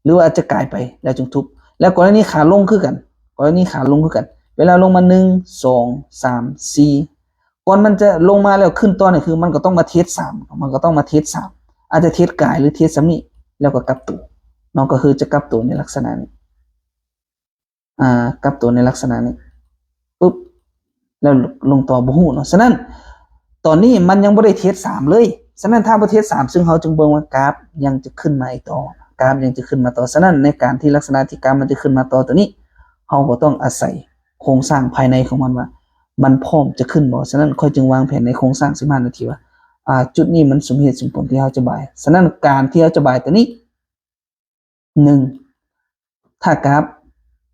ຫຼືວ່າອາດຈະກາຍໄປແລ້ວຈຶ່ງທຸບ. ແລ້ວກໍລະນີຂາລົງຄືກັນ, ກໍລະນີຂາລົງຄືກັນ ເວລາລົງມາ ໜຶ່ງ ສອງ ສາມ ສີ່ ກ່ອນມັນຈະລົງມາແລ້ວຂຶ້ນຕໍ່ນີ້ ຄືມັນກໍຕ້ອງມາເທສສາມ, ມັນກໍຕ້ອງມາເທສສາມ ອາດຈະເທສກາຍ ຫຼື ເທສສ່ຳນີ້ ແລ້ວກໍກັບໂຕເນາະ, ກໍຄືຈະກັບໂຕໃນລັກສະນະນີ້ ອ່າ ກັບໂຕໃນລັກສະນະນີ້ ປຶບ ແລ້ວລົງຕໍ່ ບໍ່ຮູ້ເນາະ. ສະນັ້ນ ຕອນນີ້ມັນຍັງບໍ່ໄດ້ເທສສາມເລີຍ. ສະນັ້ນ ຖ້າບໍ່ເທສສາມ ຊຶ່ງເຮົາຈຶ່ງເບິ່ງວ່າກາຟຍັງຈະຂຶ້ນມາອີກຕໍ່, ກາຟຍັງຈະຂຶ້ນມາຕໍ່. ສະນັ້ນ ໃນການທີ່ລັກສະນະທີ່ກາຟມັນຈະຂຶ້ນມາຕໍ່ຕົວນີ້ ເຮົາກໍຕ້ອງອາໄສໂຄງສ້າງພາຍໃນຂອງມັນວ່າ ມັນພ້ອມຈະຂຶ້ນບໍ່. ສະນັ້ນ ຂ້ອຍຈຶ່ງວາງແຜນໃນໂຄງສ້າງສິບຫ້ານາທີວ່າ ອ່າ ຈຸດນີ້ມັນສົມເຫດສົມຜົນທີ່ເຮົາຈະບາຍ. ສະນັ້ນ ການທີ່ເຮົາຈະບາຍຕົວນີ້ ໜຶ່ງ ຖ້າກາຟ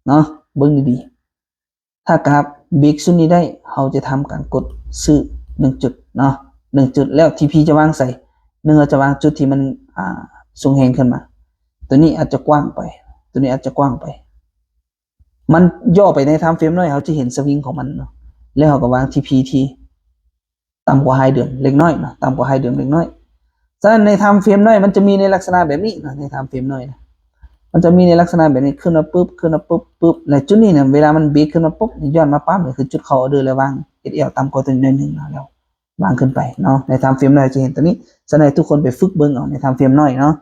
ເນາະ ເບິ່ງດີໆ ຖ້າກາຟ ເບຣກຊຸດນີ້ໄດ້ ເຮົາຈະທຳການກົດຊື້ໜຶ່ງຈຸດເນາະ ໜຶ່ງຈຸດ ແລ້ວທີພີຈະວາງໃສ? ໜຶ່ງ ເຮົາຈະວາງຈຸດທີ່ມັນ ອ່າ ສູງແຮງຂຶ້ນມາ ຕົວນີ້ອາດຈະກວ້າງໄປ ຕົວນີ້ອາດຈະກວ້າງໄປ ມັນຫຍໍ້ໄປໃນທາມເຟຣມນ້ອຍ ເຮົາຈະເຫັນສະວິງຂອງມັນເນາະ ແລ້ວເຮົາກໍວາງທີພີທີ່ ຕ່ຳກວ່າໄຮເດີມເລັກນ້ອຍເນາະ ຕ່ຳກວ່າໄຮເດີມເລັກນ້ອຍ. ສະນັ້ນໃນທາມເຟຣມນ້ອຍມັນຈະມີໃນລັກສະນະແບບນີ້ເນາະ ໃນທາມເຟຣມນ້ອຍນະ ມັນຈະມີໃນລັກສະນະແບບນີ້ ຂຶ້ນມາປຶບ ຂຶ້ນມາປຶບ ປຶບ ແລ້ວຈຸດນີ້ນະ ເວລາມັນເບຣກຂຶ້ນມາປຶບ ຍ້ອນມາປ້ຳ ນີ້ຄືຈຸດເຂົ້າອອເດີ ແລ້ວວາງເອສແອລຕ່ຳກວ່າຕົວນີ້ໜ້ອຍໜຶ່ງເນາະ ແລ້ວວາງຂຶ້ນໄປເນາະ ໃນທາມເຟຣມນ້ອຍຈະເຫັນຕົວນີ້. ສະນັ້ນໃຫ້ທຸກຄົນໄປຝຶກເບິ່ງເອົາໃນທາມເຟຣມນ້ອຍເນາະ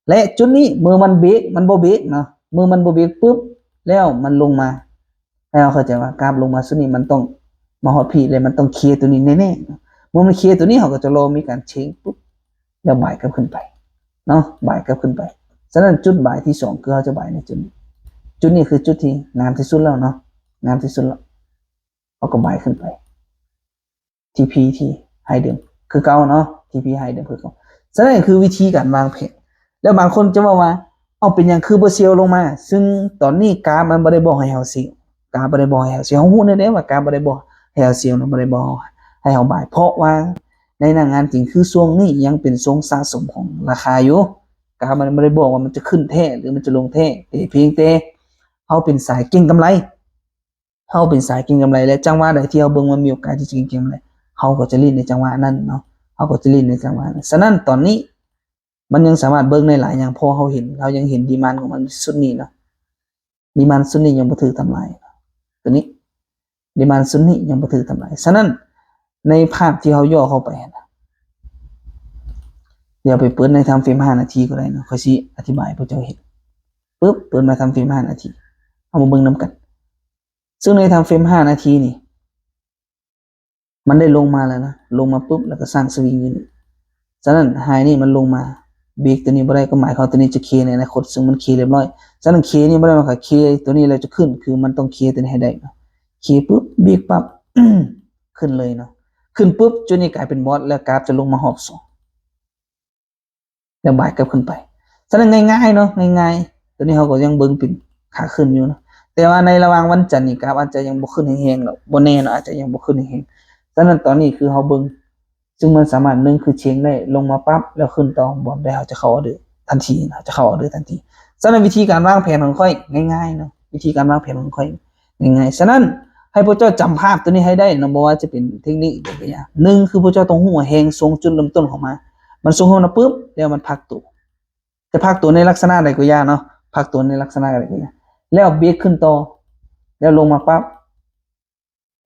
ແລະ ຈຸດນີ້ເມື່ອມັນເບຣກ ມັນບໍ່ເບຣກເນາະ ເມື່ອມັນບໍ່ເບຣກປຶບ ແລ້ວມັນລົງມາ ໃຫ້ເຮົາເຂົ້າໃຈວ່າກາບລົງມາຊຸດນີ້ມັນຕ້ອງມາຮອດພີ້ ແລະ ມັນຕ້ອງເຄຕົວນີ້ແນ່ໆ ເມື່ອມັນເຄຕົວນີ້ ເຮົາກໍຈະລໍມີການເຊງປຶບ ແລ້ວບາຍກັບຂຶ້ນໄປເນາະ ບາຍກັບຂຶ້ນໄປ. ສະນັ້ນຈຸດບາຍທີສອງ ຄືເຮົາຈະບາຍໃນຈຸດນີ້ ຈຸດນີ້ຄືຈຸດທີ່ງາມທີ່ສຸດແລ້ວເນາະ ງາມທີ່ສຸດແລ້ວ ເຮົາກໍບາຍຂຶ້ນໄປ ທີພີທີ່ໄຮເດີມຄືເກົ່າເນາະ ທີພີໄຮເດີມຄືເກົ່າ. ສະນັ້ນຄືວິທີການວາງແຜນ. ແລ້ວບາງຄົນຈະເວົ້າວ່າ ເອົ້າ ເປັນຫຍັງຄືບໍ່ເຊວລົງມາ? ຊຶ່ງຕອນນີ້ກາບມັນບໍ່ໄດ້ບອກໃຫ້ເຮົາເຊວ ກາບບໍ່ໄດ້ບອກໃຫ້ເຮົາເຊວ ເຮົາຮູ້ແນ່ໆວ່າກາບບໍ່ໄດ້ບອກໃຫ້ເຮົາເຊວເນາະ ບໍ່ໄດ້ບອກໃຫ້ເຮົາບາຍ ເພາະວ່າໃນໜ້າງານຈິງ ຄືຊ່ວງນີ້ຍັງເປັນຊ່ວງສະສົມຂອງລາຄາຢູ່ ກາບມັນບໍ່ໄດ້ບອກວ່າມັນຈະຂຶ້ນແທ້ ຫຼື ມັນຈະລົງແທ້ ແຕ່ພຽງແຕ່ເຮົາເປັນສາຍເກັງກຳໄລ ເຮົາເປັນສາຍເກັງກຳໄລ ແລະ ຈັງຫວະໃດທີ່ເຮົາເບິ່ງວ່າມີໂອກາດທີ່ຈະເກັງກຳໄລ ເຮົາກໍຈະຫຼິ້ນໃນຈັງຫວະນັ້ນເນາະ ເຮົາກໍຈະຫຼິ້ນໃນຈັງຫວະນັ້ນ. ສະນັ້ນຕອນນີ້ມັນຍັງສາມາດເບິ່ງໄດ້ຫຼາຍຢ່າງ ເພາະເຮົາເຫັນ ເຮົາຍັງເຫັນດີມານຂອງມັນຊຸດນີ້ເນາະ ດີມານຊຸດນີ້ຍັງບໍ່ຖືກທຳລາຍ ຕົວນີ້ ດີມານຊຸດນີ້ຍັງບໍ່ຖືກທຳລາຍ. ສະນັ້ນໃນພາບທີ່ເຮົາຫຍໍ້ເຂົ້າໄປຫັ້ນນະ ດຽວໄປເປີດໃນທາມເຟຣມຫ້ານາທີກໍໄດ້ເນາະ ຂ້ອຍຊິອະທິບາຍໃຫ້ພວກເຈົ້າເຫັນ. ປຶບ ເປີດມາທາມເຟຣມຫ້ານາທີ ເຮົາມາເບິ່ງນຳກັນ. ຊຶ່ງໃນທາມເຟຣມຫ້ານາທີນີ້ ມັນໄດ້ລົງມາແລ້ວນະ ລົງມາປຶບ ແລ້ວກໍສ້າງສະວິງຢູ່ນີ້. ສະນັ້ນໄຮນີ້ມັນລົງມາ ເບຣກຕົວນີ້ບໍ່ໄດ້ ກໍໝາຍຄວາມວ່າຕົວນີ້ຈະເຄໃນອະນາຄົດ ຊຶ່ງມັນເຄຮຽບຮ້ອຍ. ສະນັ້ນເຄນີ້ບໍ່ໄດ້ໝາຍຄວາມວ່າເຄຕົວນີ້ແລ້ວຈະຂຶ້ນ ຄືມັນຕ້ອງເຄຕົວນີ້ໃຫ້ໄດ້ເນາະ ເຄປຶບ ເບຣກປັບ ຂຶ້ນເລີຍເນາະ. ຂຶ້ນປຶບ ຈຸດນີ້ກາຍເປັນບອດ ແລ້ວກາບຈະລົງມາຮອບສອງ ແລ້ວບາຍກັບຂຶ້ນໄປ. ສະນັ້ນງ່າຍໆເນາະ ງ່າຍໆ ຕົວນີ້ເຮົາກໍຍັງເບິ່ງເປັນຂາຂຶ້ນຢູ່ເນາະ ແຕ່ວ່າໃນລະຫວ່າງວັນຈັນນີ້ ກາບອາດຈະຍັງບໍ່ຂຶ້ນແຮງໆດອກ ບໍ່ແນ່ເນາະ ອາດຈະຍັງບໍ່ຂຶ້ນແຮງໆ. ສະນັ້ນຕອນນີ້ຄືເຮົາເບິ່ງ ຊຶ່ງມັນສາມາດ ໜຶ່ງ ຄືເຊງໄດ້ ລົງມາປັບ ແລ້ວຂຶ້ນຕໍ່ ບ່ອນໃດເຮົາຈະເຂົ້າອອເດີທັນທີ ເຮົາຈະເຂົ້າອອເດີທັນທີ. ສະນັ້ນວິທີການວາງແຜນຂອງຂ້ອຍງ່າຍໆເນາະ ວິທີການວາງແຜນຂອງຂ້ອຍ ງ່າຍໆ. ສະນັ້ນໃຫ້ພວກເຈົ້າຈຳພາບຕົວນີ້ໃຫ້ໄດ້ເນາະ ບໍ່ວ່າຈະເປັນເທັກນິກໃດກໍຢ່າ ໜຶ່ງ ຄືພວກເຈົ້າຕ້ອງຮູ້ແຮງຊົງຈຸດເລີ່ມຕົ້ນຂອງມັນ ມັນຊົງຂຶ້ນມາປຶບ ແລ້ວມັນພັກໂຕ ຈະພັກໂຕໃນລັກສະນະໃດກໍຢ່າເນາະ ພັກໂຕໃນລັກສະນະໃດກໍຢ່າ ແລ້ວເບຣກຂຶ້ນຕໍ່ ແລ້ວລົງມາປັບ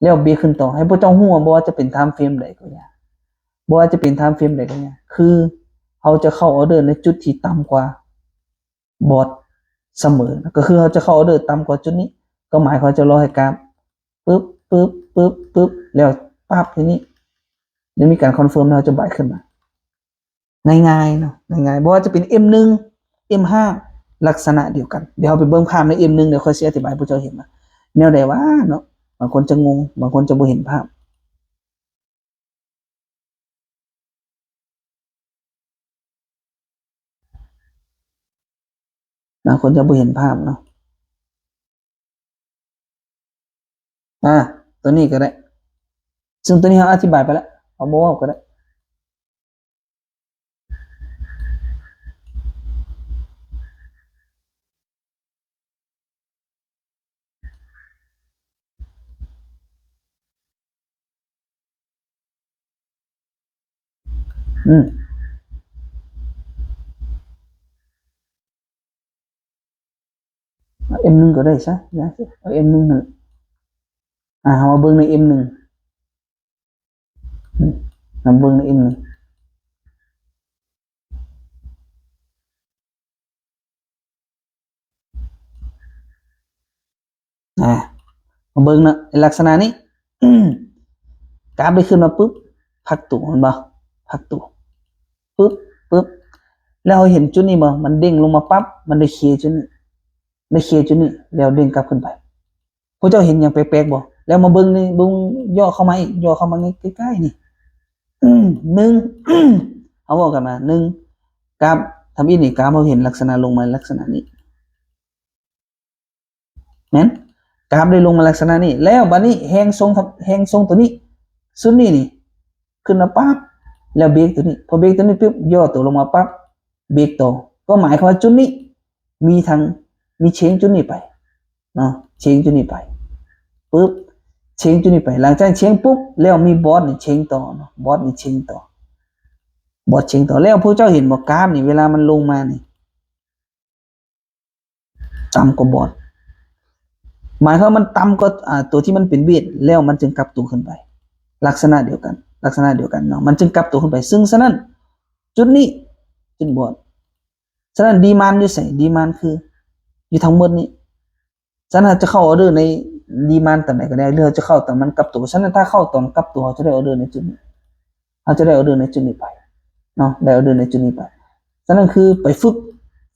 ແລ້ວເບຣກຂຶ້ນຕໍ່. ໃຫ້ພວກເຈົ້າຮູ້ວ່າບໍ່ວ່າຈະເປັນທາມເຟຣມໃດກໍຢ່າ ບໍ່ວ່າຈະເປັນທາມເຟຣມໃດກໍຢ່າ ຄືເຮົາຈະເຂົ້າອອເດີໃນຈຸດທີ່ຕ່ຳກວ່າ ບອດສະເໝີ ກໍຄືເຮົາຈະເຂົ້າອອເດີຕ່ຳກວ່າຈຸດນີ້ ກໍໝາຍຄວາມວ່າຈະລໍໃຫ້ກາບປຶບ ປຶບ ປຶບ ປຶບ ແລ້ວປັບທີ່ນີ້ ແລ້ວມີການຄອນເຟີມ ແລ້ວເຮົາຈະບາຍຂຶ້ນມາ. ງ່າຍໆເນາະ ງ່າຍໆ ບໍ່ວ່າຈະເປັນເອັມໜຶ່ງ ເອັມຫ້າ ລັກສະນະດຽວກັນ. ດຽວເຮົາໄປເບິ່ງພາບໃນເອັມໜຶ່ງ ດຽວຂ້ອຍຊິອະທິບາຍໃຫ້ພວກເຈົ້າເຫັນວ່າແນວໃດຫວາເນາະ. ບາງຄົນຈະງົງ ບາງຄົນຈະບໍ່ເຫັນພາບ. ບາງຄົນຈະບໍ່ເຫັນພາບເນາະ. ອາ ຕົວນີ້ກໍໄດ້ ຊຶ່ງຕົວນີ້ເຮົາອະທິບາຍໄປແລ້ວ ເຮົາບໍ່ເວົ້າກໍໄດ້. ອືມ ເອົາເອັມໜຶ່ງກໍໄດ້ຊະ ເອົາເອັມໜຶ່ງຫັ້ນ. ອາ ເຮົາມາເບິ່ງໃນເອັມໜຶ່ງ ອືມ ເຮົາເບິ່ງໃນເອັມໜຶ່ງ. ອາ ມາເບິ່ງເນາະ ລັກສະນະນີ້ ກາບໄດ້ຂຶ້ນມາປຶບ ພັກໂຕ ເຫັນບໍ່ ພັກໂຕ ປຶບ ປຶບ ແລ້ວເຮົາເຫັນຈຸດນີ້ບໍ່ ມັນເດ້ງລົງມາປັບ ມັນໄດ້ເຄຈຸດນີ້ ໄດ້ເຄຈຸດນີ້ ແລ້ວເດ້ງກັບຂຶ້ນໄປ. ພວກເຈົ້າເຫັນຫຍັງແປກໆບໍ່? ແລ້ວມາເບິ່ງນີ້ ເບິ່ງ ຫຍໍ້ເຂົ້າມາອີກ ຫຍໍ້ເຂົ້າມາໃກ້ໆນີ້ ໜຶ່ງ ເຮົາເວົ້າກັນມາ ໜຶ່ງ ກາບທຳອິດນີ້ ກາບເຮົາເຫັນລັກສະນະລົງມາລັກສະນະນີ້ ແມ່ນ ກາບໄດ້ລົງມາລັກສະນະນີ້ ແລ້ວບາດນີ້ແຮງຊົງ ແຮງຊົງໂຕນີ້ ຊຸດນີ້ນີ້ ຂຶ້ນມາປັບ ແລ້ວເບຣກໂຕນີ້ ພໍເບຣກໂຕນີ້ປຶບ ຍໍໂຕລົງມາປັບ ເບຣກຕໍ່ ກໍໝາຍຄວາມວ່າຈຸດນີ້ມີທັງ ມີເຊນຈຸດນີ້ໄປເນາະ ເຊນຈຸດນີ້ໄປປຶບ ເຊນຈຸດນີ້ໄປ ຫຼັງຈາກເຊນປຸບ ແລ້ວມີບອດນີ້ເຊນຕໍ່ເນາະ ບອດນີ້ເຊນຕໍ່ ບອດເຊນຕໍ່ ແລ້ວພວກເຈົ້າເຫັນບໍ່ ກາບນີ້ເວລາມັນລົງມານີ້ ຕ່ຳກວ່າບອດ ໝາຍຄວາມມັນຕ່ຳກວ່າ ອ່າ ຕົວທີ່ມັນເປັນເວດ ແລ້ວມັນຈຶ່ງກັບຕົວຂຶ້ນໄປ ລັກສະນະດຽວກັນ ລັກສະນະດຽວກັນເນາະ ມັນຈຶ່ງກັບຕົວຂຶ້ນໄປ ຊຶ່ງສະນັ້ນ ຈຸດນີ້ ຈຸດບອດ ສະນັ້ນດີມານຢູ່ໃສ? ດີມານຄືຢູ່ທັງໝົດນີ້ ສະນັ້ນເຮົາຈະເຂົ້າອໍເດີໃນດີມານຕອນໃດກໍໄດ້ ຫຼືເຮົາຈະເຂົ້າຕອນມັນກັບຕົວ ສະນັ້ນຖ້າເຂົ້າຕອນກັບຕົວ ເຮົາຈະໄດ້ອໍເດີໃນຈຸດນີ້ ເຮົາຈະໄດ້ອໍເດີໃນຈຸດນີ້ໄປເນາະ ໄດ້ອໍເດີໃນຈຸດນີ້ໄປ ສະນັ້ນຄືໄປຝຶກ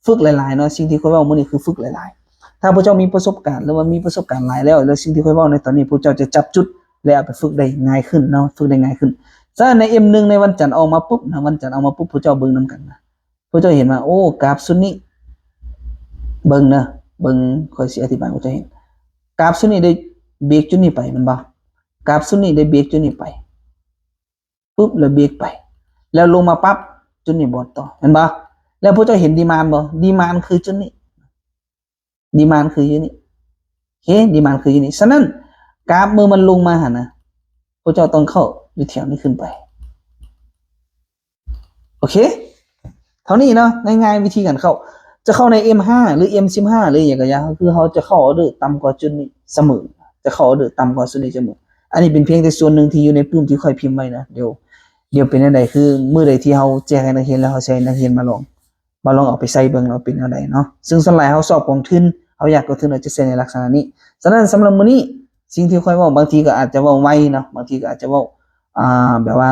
ຝຶກຫຼາຍໆເນາະ ສິ່ງທີ່ຂ້ອຍເວົ້າມື້ນີ້ຄືຝຶກຫຼາຍໆ ຖ້າພວກເຈົ້າມີປະສົບການ ຫຼືວ່າມີປະສົບການຫຼາຍແລ້ວ ແລ້ວສິ່ງທີ່ຂ້ອຍເວົ້າໃນຕອນນີ້ ພວກເຈົ້າຈະຈັບຈຸດ ແລະ ເອົາໄປຝຶກໄດ້ງ່າຍຂຶ້ນເນາະ ຝຶກໄດ້ງ່າຍຂຶ້ນ ສະນັ້ນໃນເອັມໜຶ່ງໃນວັນຈັນອອກມາປຸບນະ ວັນຈັນອອກມາປຸບ ພວກເຈົ້າເບິ່ງນຳກັນນະ ພວກເຈົ້າເຫັນວ່າ ໂອ້ ກາບຊຸດນີ້ ເບິ່ງເດີ ເບິ່ງ ຂ້ອຍຊິອະທິບາຍໃຫ້ເຈົ້າເຫັນ ກາບຊຸດນີ້ໄດ້ເບຣກຈຸດນີ້ໄປແມ່ນບໍ່? ກາບຊຸດນີ້ໄດ້ເບຣກຈຸດນີ້ໄປ ປຶບ ແລ້ວເບຣກໄປ ແລ້ວລົງມາປັບ ຈຸດນີ້ບອດຕໍ່ ແມ່ນບໍ່? ແລ້ວພວກເຈົ້າເຫັນດີມານບໍ່? ດີມານຄືຈຸດນີ້ ດີມານຄືຢູ່ນີ້ ໂອເຄ ດີມານຄືຢູ່ນີ້ ສະນັ້ນ ກາບເມື່ອມັນລົງມາຫັ້ນນະ ພວກເຈົ້າຕ້ອງເຂົ້າຢູ່ແຖວນີ້ຂຶ້ນໄປ ໂອເຄ ເທົ່ານີ້ເນາະ ງ່າຍໆວິທີການເຂົ້າ ຈະເຂົ້າໃນເອັມຫ້າ ຫຼືເອັມສິບຫ້າ ຫຼືຫຍັງກໍຢ່າ ຄືເຮົາຈະເຂົ້າອໍເດີຕ່ຳກວ່າຈຸດນີ້ສະເໝີ ຈະເຂົ້າອໍເດີຕ່ຳກວ່າຈຸດນີ້ສະເໝີ ອັນນີ້ເປັນພຽງແຕ່ສ່ວນໜຶ່ງທີ່ຢູ່ໃນປຶ້ມທີ່ຂ້ອຍພິມໄວ້ນະ ດຽວ ດຽວເປັນແນວໃດ ຄືມື້ໃດທີ່ເຮົາແຈກໃຫ້ນັກຮຽນແລ້ວ ເຮົາຊິໃຫ້ນັກຮຽນມາລອງ ມາລອງເອົາໄປໃຊ້ເບິ່ງວ່າເປັນແນວໃດເນາະ ຊຶ່ງສ່ວນຫຼາຍເຮົາສອບກອງທຶນ ເຮົາຢາກກອງທຶນ ເຮົາຈະໃຊ້ໃນລັກສະນະນີ້ ສະນັ້ນສຳລັບມື້ນີ້ ສິ່ງທີ່ຂ້ອຍເວົ້າ ບາງທີກໍອາດຈະເວົ້າໄວເນາະ ບາງທີກໍອາດຈະເວົ້າ ອ່າ ແບບວ່າ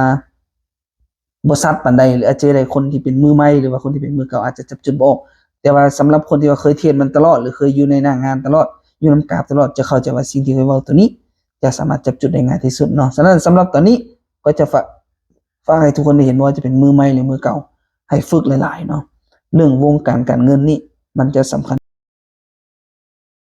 ບໍ່ຊັດປານໃດ ຫຼືອາດຈະໄດ້ຄົນທີ່ເປັນມືໃໝ່ ຫຼືວ່າຄົນທີ່ເປັນມືເກົ່າອາດຈະຈັບຈຸດບໍ່ອອກ ແຕ່ວ່າສຳລັບຄົນທີ່ວ່າເຄີຍເທຣດມັນຕະຫຼອດ ຫຼືເຄີຍຢູ່ໃນໜ້າງານຕະຫຼອດ ຢູ່ນຳກາບຕະຫຼອດ ຈະເຂົ້າໃຈວ່າສິ່ງທີ່ຂ້ອຍເວົ້າໂຕນີ້ ຈະສາມາດຈັບຈຸດໄດ້ງ່າຍທີ່ສຸດເນາະ ສະນັ້ນສຳລັບຕອນນີ້ ກໍຈະຝາກ ຝາກໃຫ້ທຸກຄົນໄດ້ເຫັນ ບໍ່ວ່າຈະເປັນມືໃໝ່ ຫຼືມືເກົ່າ ໃຫ້ຝຶກຫຼາຍໆເນາະ ເລື່ອງວົງການການເງິນນີ້ ມັນຈະສຳຄັນ